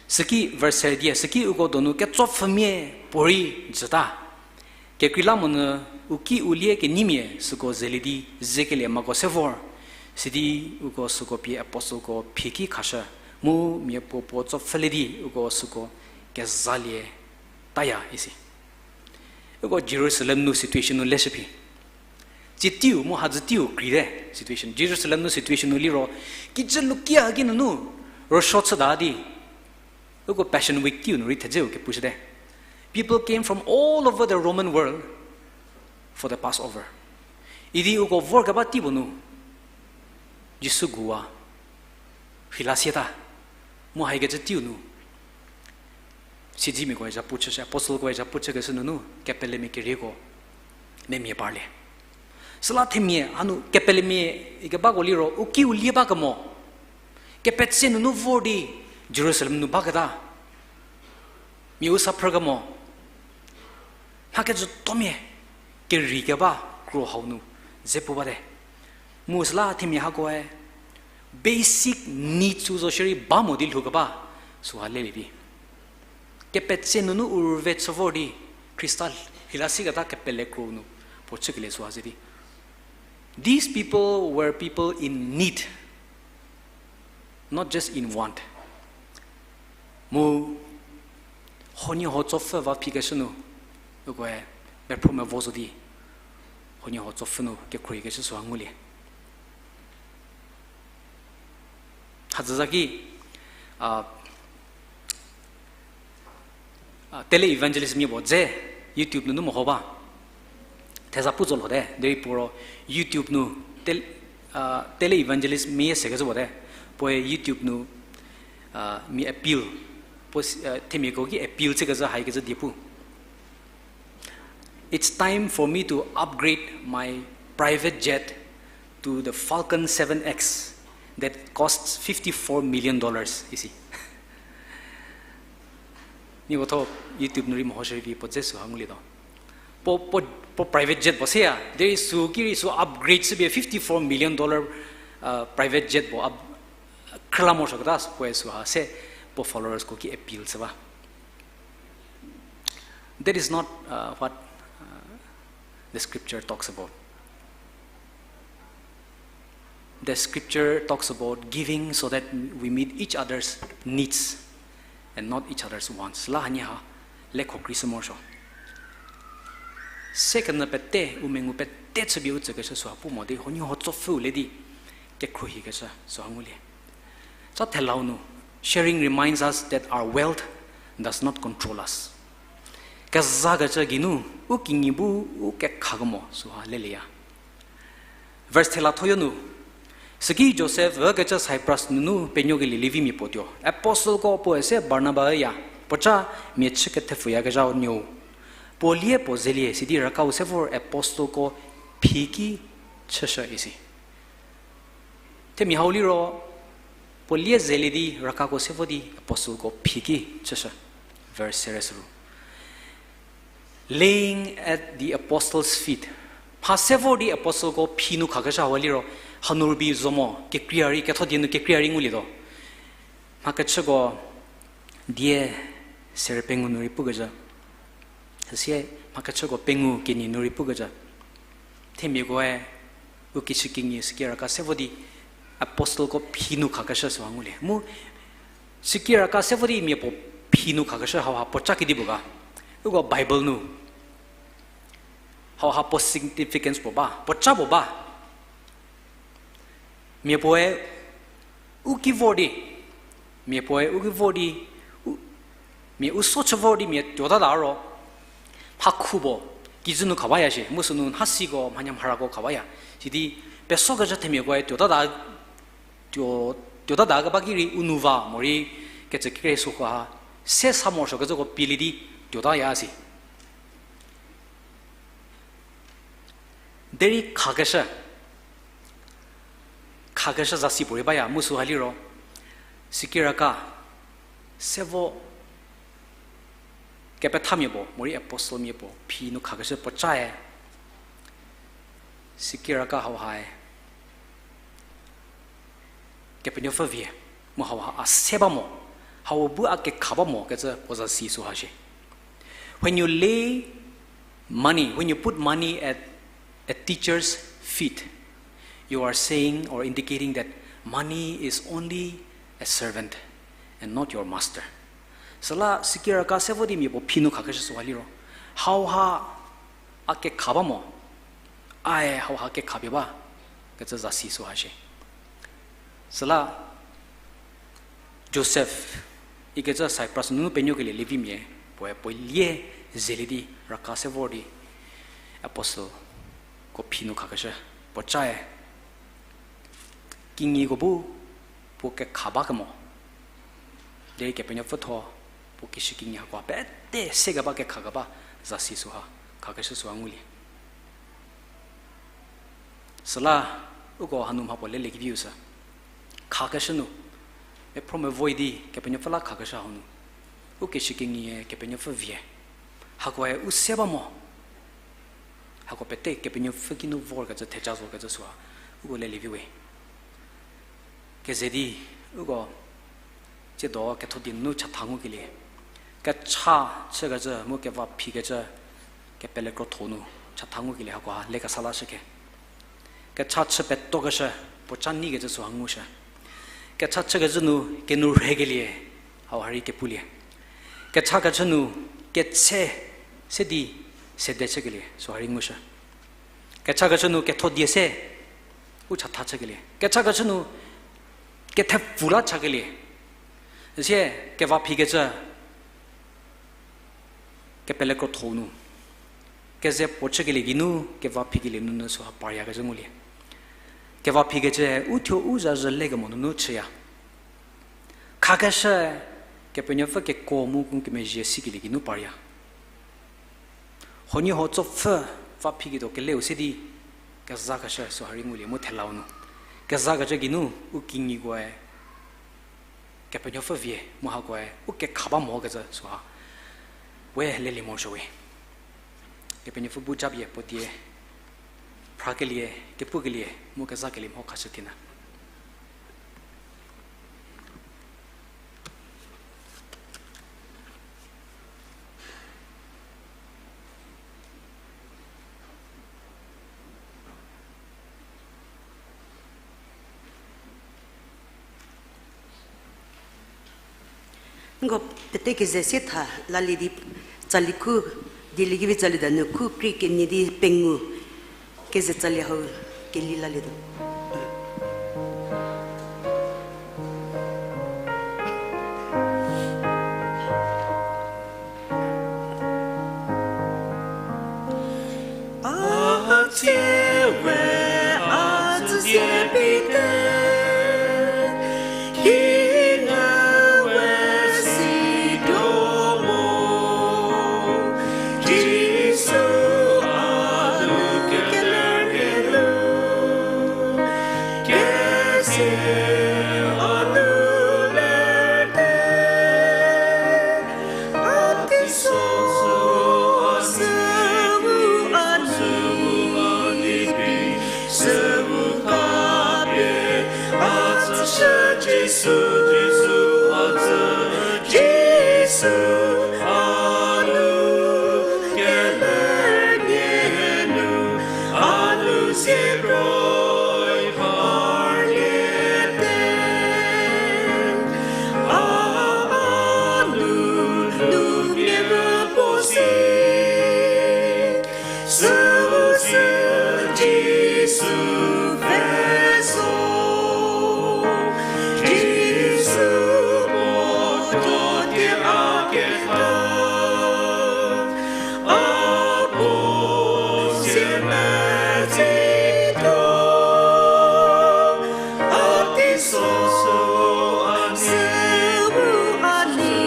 Süki verse die, süki uko donu ketsopfhümia puorei jüta. Kekreilamonyü u ki u lie kenyimia süko zelie di zekelie mako se vor. Sidi uko süko pie apostleko phiki khashü. Mu mia puo puo tsopfhülie di uko süko kezalie taya isi. Uko Jerusalem nu situation nu leshü phi. Tsie teiu mu hadzü teiu krei te situation. Jerusalem nu situation nu liro, kijü lukia ki nunu, rüsuo chüta di. Uko Passion Week kiu nu rei thedzeu kepushüte. People came from all over the Roman world for the Passover. Idi uko vorkeba tei puo nu, Jisu guwa, rheilasieta, mu haikecü teiu nu, siedzemiako zhapu chüshü, apostleko zhapu chükeshü nunu, kepelemia kerieko, memia parlie. Süla themia hanu kepelemia ikebako liro, u ki u lie bakemo. Kepetse nunu vor di Jerusalem nu baketa. Mia u sa phrükemo. Mhakejütomia, kerei keba kro hau nu, ze pu bate. Mu süla themia hakoe, basic needs u zo shierei ba mo di lhoukeba, süha lelie vi. Kepetse nunu u rüve chü vor di, Khrista rheilasieketa kepele kro nu, puo chükelie süha ze vi. These people were people in need, not just in want. Mu, huoniehuo tsopfü va phikeshü nu, ukoe, mephro mevo zo di, huoniehuo tsopfü nu kekhruohikeshü süha ngulie. Hadzü zaki, a, a, tele evangelist mia puo dze YouTube nunu meho ba. Theza pu zo lhote, derei puo ro YouTube nu tel-, a, tele evangelist mia sekecü puo te. Puoe YouTube nu, a, mi appeal, puo, a, themiako ki appeal chükezhü haikecü die pu. It's time for me to upgrade my private jet to the Falcon seven X that costs fifty-four million dollars, isi. Nieko tho YouTube nu rei mehoshü vi puo dze süha ngulietuo. Puo, puo, puo private jet puo seya, derei sü ki rei sü upgrade chüpie fifty-four million dollar, uh, private jet puo up-, khrüla morosuoketa puoe süha se puo followersko ki appeal chü ba. That is not, uh, what, uh, the scripture talks about. The scripture talks about giving so that we meet each other's needs and not each other's wants. La hanie ha, lekho kri sü morosuo. Se kenyü pete, u mengu pete chüpie u tsükeshü süha pu mo di, huoniehuo tsopfüu le di, kekhruohikeshü süha ngulie. Cha thelau nu, sharing reminds us that our wealth does not control us. Kezakecü geinu, u kinyi bu u kekhakemo süha lelieya. Verse thela thoyo nu, süki Josef ükecü Cyprus nunu penuokelie Levimia puo tuo. Apostleko puoe se Barnaba üya, puoca mia chü kethepfüyakezhau nuou. Puo lie puo zelie sidi rükau se vor apostleko phi ki chüshü isi. Themia hau liro, puo lie zelie di rükako se vo di apostleko phi ki chüshü. Verse serie süru. Laying at the apostles' feet. Mha se vor di apostleko phi nu khakeshü hau liro, hanu rübei zo mo, kekreiya rei, ketho die nu kekreiya rei ngulietuo. Mhakechüko die serie pengou nu rei pukecü. Süsie mhakechüko pengou kenie nu rei pukecü. Themiakoe u kishükinyi süki raka se vo di apostleko phi nu khakeshü süha ngulie. Mu süki raka se vo di mia puo phi nu khakeshü hauha puoca kedipuo ga. Uko Bible nu hauha puo significance puo ba, puoca puo ba. Mia puoe u ki vor di, mia puoe u ki vor di, u, mia u so chü vor di mia tuotata ro, mhakhu puo, kijü nu khabaya shie, mu sünu nhasiko, mhanyamharako khabaya. Sidi, pesokecü themiakoe tuotata, tuo, tuotata keba ki rei u nu va, morei kecü kekre süko ha, se sa morosuokecüko pielie di tuotaya si. Derei khakeshü, khakeshü zasi puorei baya, mu süha liro, süki raka, se vo kepethamia puo, morei apostle mia puo, phi nu khakeshü puocae, süki raka hauhae, Kepenuopfü vie, mu hau ha a se ba mo, hau bu a kekha ba mo kecü puo zasi süha shie. When you lay money, when you put money at a teacher's feet, you are saying or indicating that money is only a servant and not your master. Süla sikiraka se vo di mia puo phi nu khakeshü süha liro, hau ha a kekha ba mo, ae hau ha kekhapie ba kecü zasi süha shie. Süla Josef ikecü Cyprus nunu penuokelie Levimia, puoe puo lie zelie di raka se vor di apostleko phi nu khakeshü, puo cae kinyiko bu puo kekha ba kemo, derei Kepenuopfü thuo puo kishükinyi hakoha pete sekeba kekhakeba zasi süha khakeshü süha ngulie. Süla uko hanu mha puo leliekeviu sü, khakeshü nu, mephro mevo di Kepenuopfü la khakeshü hau nu, u kishükinyie Kepenuopfü vie, hakoe u se ba mo, hako pete Kepenuopfü kinu vorkecü theja zokecü süha uko lelievi we. Keze di uko tsiedo ketho di nunu chatha ngukelie, kecha chükecü mu keva phikecü kepele krotho nu chatha ngukelie hakoha lekesa lashü ke. Kecha chü petokeshü, puo ca neikecü süha ngushü. Kecha chükecü nu kenourhekelie, hau ha rei kepulie. Kecha kechü nu ketse se di sede chükelie süha rei ngushü. Kecha kechü nu ketho die se u chatha chükelie. Kecha kechü nu kethepfu la chakelie. Sie keva phikecü kepele krotho nu keze puo chükelie geinu keva phikelie nunu süha paryakecü ngulie. Keva phikecü u thuo u zazhü lekemo nunu chüya. Khakeshü Kepenuopfü keko mu ngukemezhie sikelie geinu parya. Huoniehuo tsopfü va phiketuo keleu se di kezakeshü süha rei ngulie mu thelau nu. Kezakecü geinu u kinyikoe Kepenuopfü vie mu hakoe u kekha ba mokecü süha we lelie morosuo we. Kepenuopfü bu japie puo die phrakelie, kepukelie mu kezakelie mho khashü thina. Nko pete keze sie tha lalie di tsali khu, dieliekevi tsali da nu khu krie kenie di pengou keze tsali hau keli lalietuo. A tsie we a tsüsie pete, khinga we si do mo, Jisu a nu keler kenu, kese a nu lerte. A teiso, a süu a ni, süu khapie a tsüshü Jisu, Jisu a tsü, Jisu a nu keler nie nu, a nu sie kroi parliete. A, a nu, nu nie rüpuo si, süu sü Jisu pfhe zo, Jisu puo tuo die a ketha, a puo sie metsituo, a teiso, a süu a ni,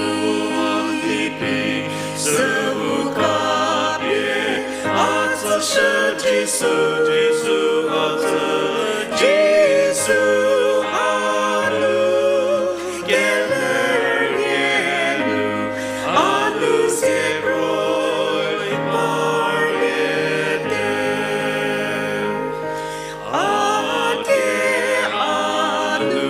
süu khapie a tsüshü Jisu, Jisu a tsü, Jisu a nu keler nie nu, a nu sie kroi parliete. A kie a nu,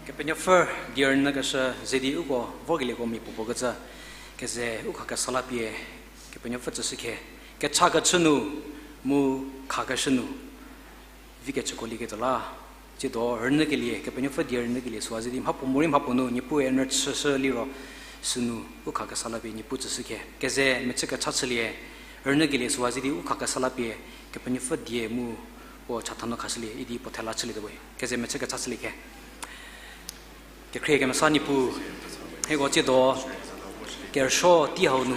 Kepenuopfü die rünyükeshü ze di uko vorkelieko mia puopuo kecü, keze u khakesa la pie Kepenuopfü tsüshü khe, kecha kechü nu mu khakeshü nu vi kecüko lieketuo la, tsiedo rünyükelie, Kepenuopfü die rünyükelie süu ze di mhapuo morei mhapuo nu Niepuue n rüchüshü liro, sünu u khakesa la pie Niepuu tsüshü khe, keze mechü kecha chülie, rünyükelie süu ze di u khakesa la pie Kepenuopfü die mu puo chatha nu khashülie idi puo thela chülietuo we. Keze mechü kecha chülie khe. Kekhrie kemesa Niepuu, hieko tsiedo kerüsuo tei hau nu,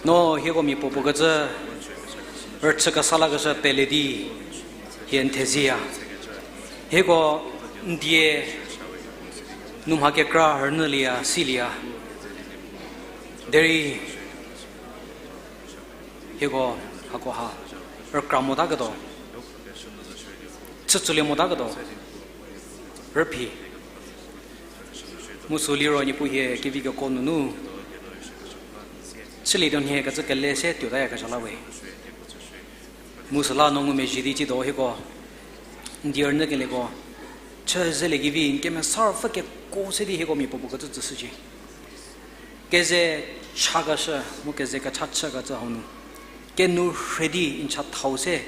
no hieko mia puopuo kecü rüchü kesa lakeshü pele di hie n thezieya. Hieko n die nu mha kekra rünyülieya, silieya. Derei hieko hakoha rükra motaketuo, chütsülie motaketuo rüphi. Mu sü liro Niepuu hie kevi keko nunu chülietuo nhie kecü kele se tuotayakezha la we. Mu süla no ngumezhie di tsiedo hieko n die rünyükelieko chü zelie kevi n Kemesa Ruopfü keko se di hieko mia puopuo kecü tsüshücie. Keze chakeshü mu keze kecha chükecü hau nu kenu rhe di n chathau se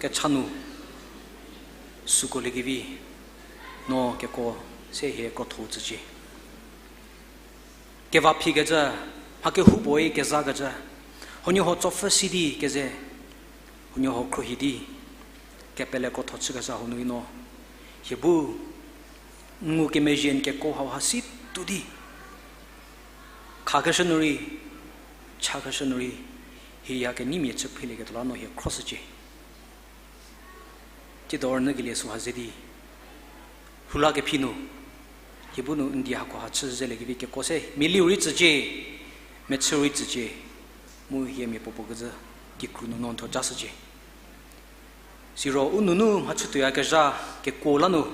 kecha nu süko liekevi no keko se hie krotho tsücie. Keva phikecü, mha kehoupuorei kezakecü, huoniehuo tsopfü si di keze, huoniehuo khruohi di kepele krotho chükeshü hau nu i no hie bu n ngukemezhie n keko hauha si tuo di khakeshü nu rei, chakeshü nu rei, hie ya keneimia chü philieketuo la no hie khroshücie. Tsiedo rünyükelie süha ze di lhoulakephi nu hie bu nu n die hakoha chü zelie kevi keko se mialiu rei tsücie, mechü rei tsücie, mu hie mia puopuo kecü kikru nu no n thuo jashücie. Siro u nunu mhachütuoyakezha kekuo la nu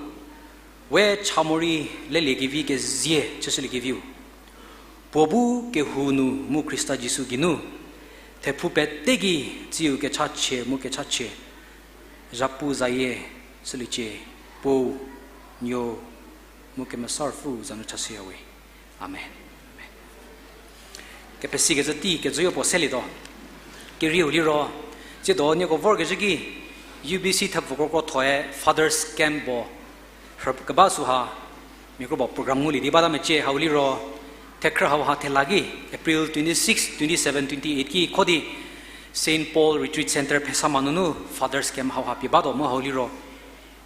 we cha morei lelie kevi kezie chüshülie keviu, puo bu kehou nu mu Khrista Jisu geinu thephou pete gei tsiu kechachie mu kechachie zhapu zayie chüliecie, Puo, Nuo, mu Kemesa Ruopfü za nu chashüya we. Amen. Kepesikecü tei kecüyo puo selietuo. Kerieu liro, tsiedo nieko vorkezhü ki, U B C thepfuko krothoe Father's Camp puo rhü keba süha, mia kropuo program ngulie di bata mecie hau liro, thekhrü hauha thela ki, April twenty-six, twenty-seven, twenty-eight ki kho di Saint Paul Retreat Centre Phesama nunu Father's Camp hauha pie batuo mu hau liro,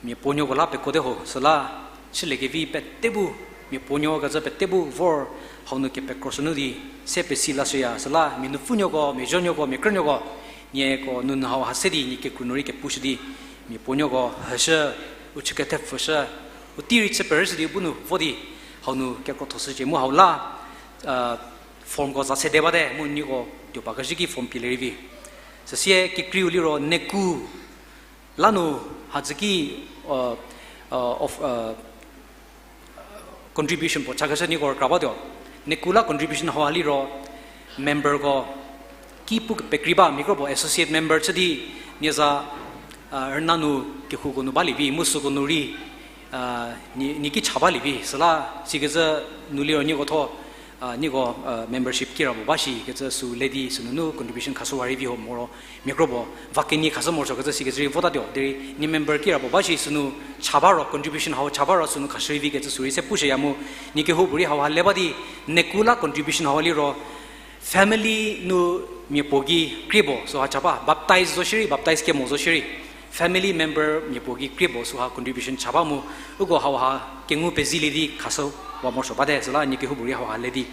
mia puonuoko la pekuote ho, süla chülie kevi pete bu, mia puonuo kecü pete bu vor hau nu kepekroshü nu di se pesi lashüya, süla mia nupfunuoko, mia zonuoko, mia krünuoko, nieko nunu hauha se di nie kekru nu rei kepushü di, mia puonuoko heshü, u chü kethepfüshü, u tei rei chü perüshü di bu nu vo di hau nu kekrothoshücie mu hau la, formko za sede bate mu nieko tuo pakezhü ki form pielie rei vi. Süsie kekreiu liro neku la nu hadzü ki, of, contribution puo chakeshü nieko rükra batuo. Neku la contribution hauha liro memberko ki pu pekrei ba, mia kropuo associate member chü di nie za rüna nu kehouko nu balie vi mu süko nu rei nie, nie ki cha balie vi. Süla sikecü nu liro nieko tho, nieko membership kirapuo ba shi kecü sü le di sünunu contribution khashüwa rei vi ho moro, mia kropuo va kenie khashü morosuo kecü sikecü rei votatuo derei nie member kirapuo ba shi sünu cha ba ro contribution hau cha ba ro sünu khashü rei vi kecü sü rei se pushüya mu, nie kehoupuorei hauha le ba di neku la contribution hau liro family nu mia puo gei krie puo süha cha ba, baptize zo shierei, baptize kemo zo shierei, family member mia puo gei krie puo süha contribution cha ba mu, uko hauha kengu pezilie di khashüwa morosuo bate, süla nie kehoupuorei hauha le di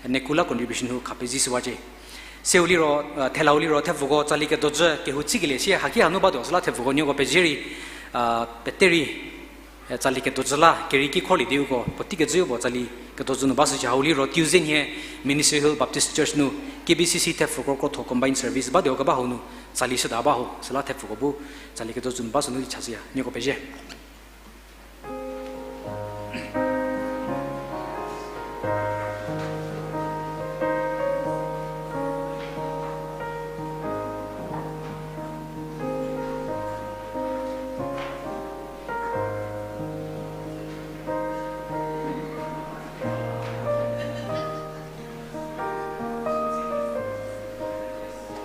neku la contribution hu kha pezishüwacie. Seu liro, thelau liro thepfuko tsali kedojü kehou tsikelie sie haki hanu batuo, süla thepfuko nieko pezie rei, pete rei, tsali kedojü la kerei ki kholie di uko puotei kejüu puo tsali kedojü nu bashücie. Hau liro Tuesday nhie Ministry Hill Baptist Church nu K B C C thepfuko krotho combined service batuo keba hau nu tsali shüta ba ho, süla thepfuko bu tsali kedojü nu bashü nu di chashüya, nieko pezie.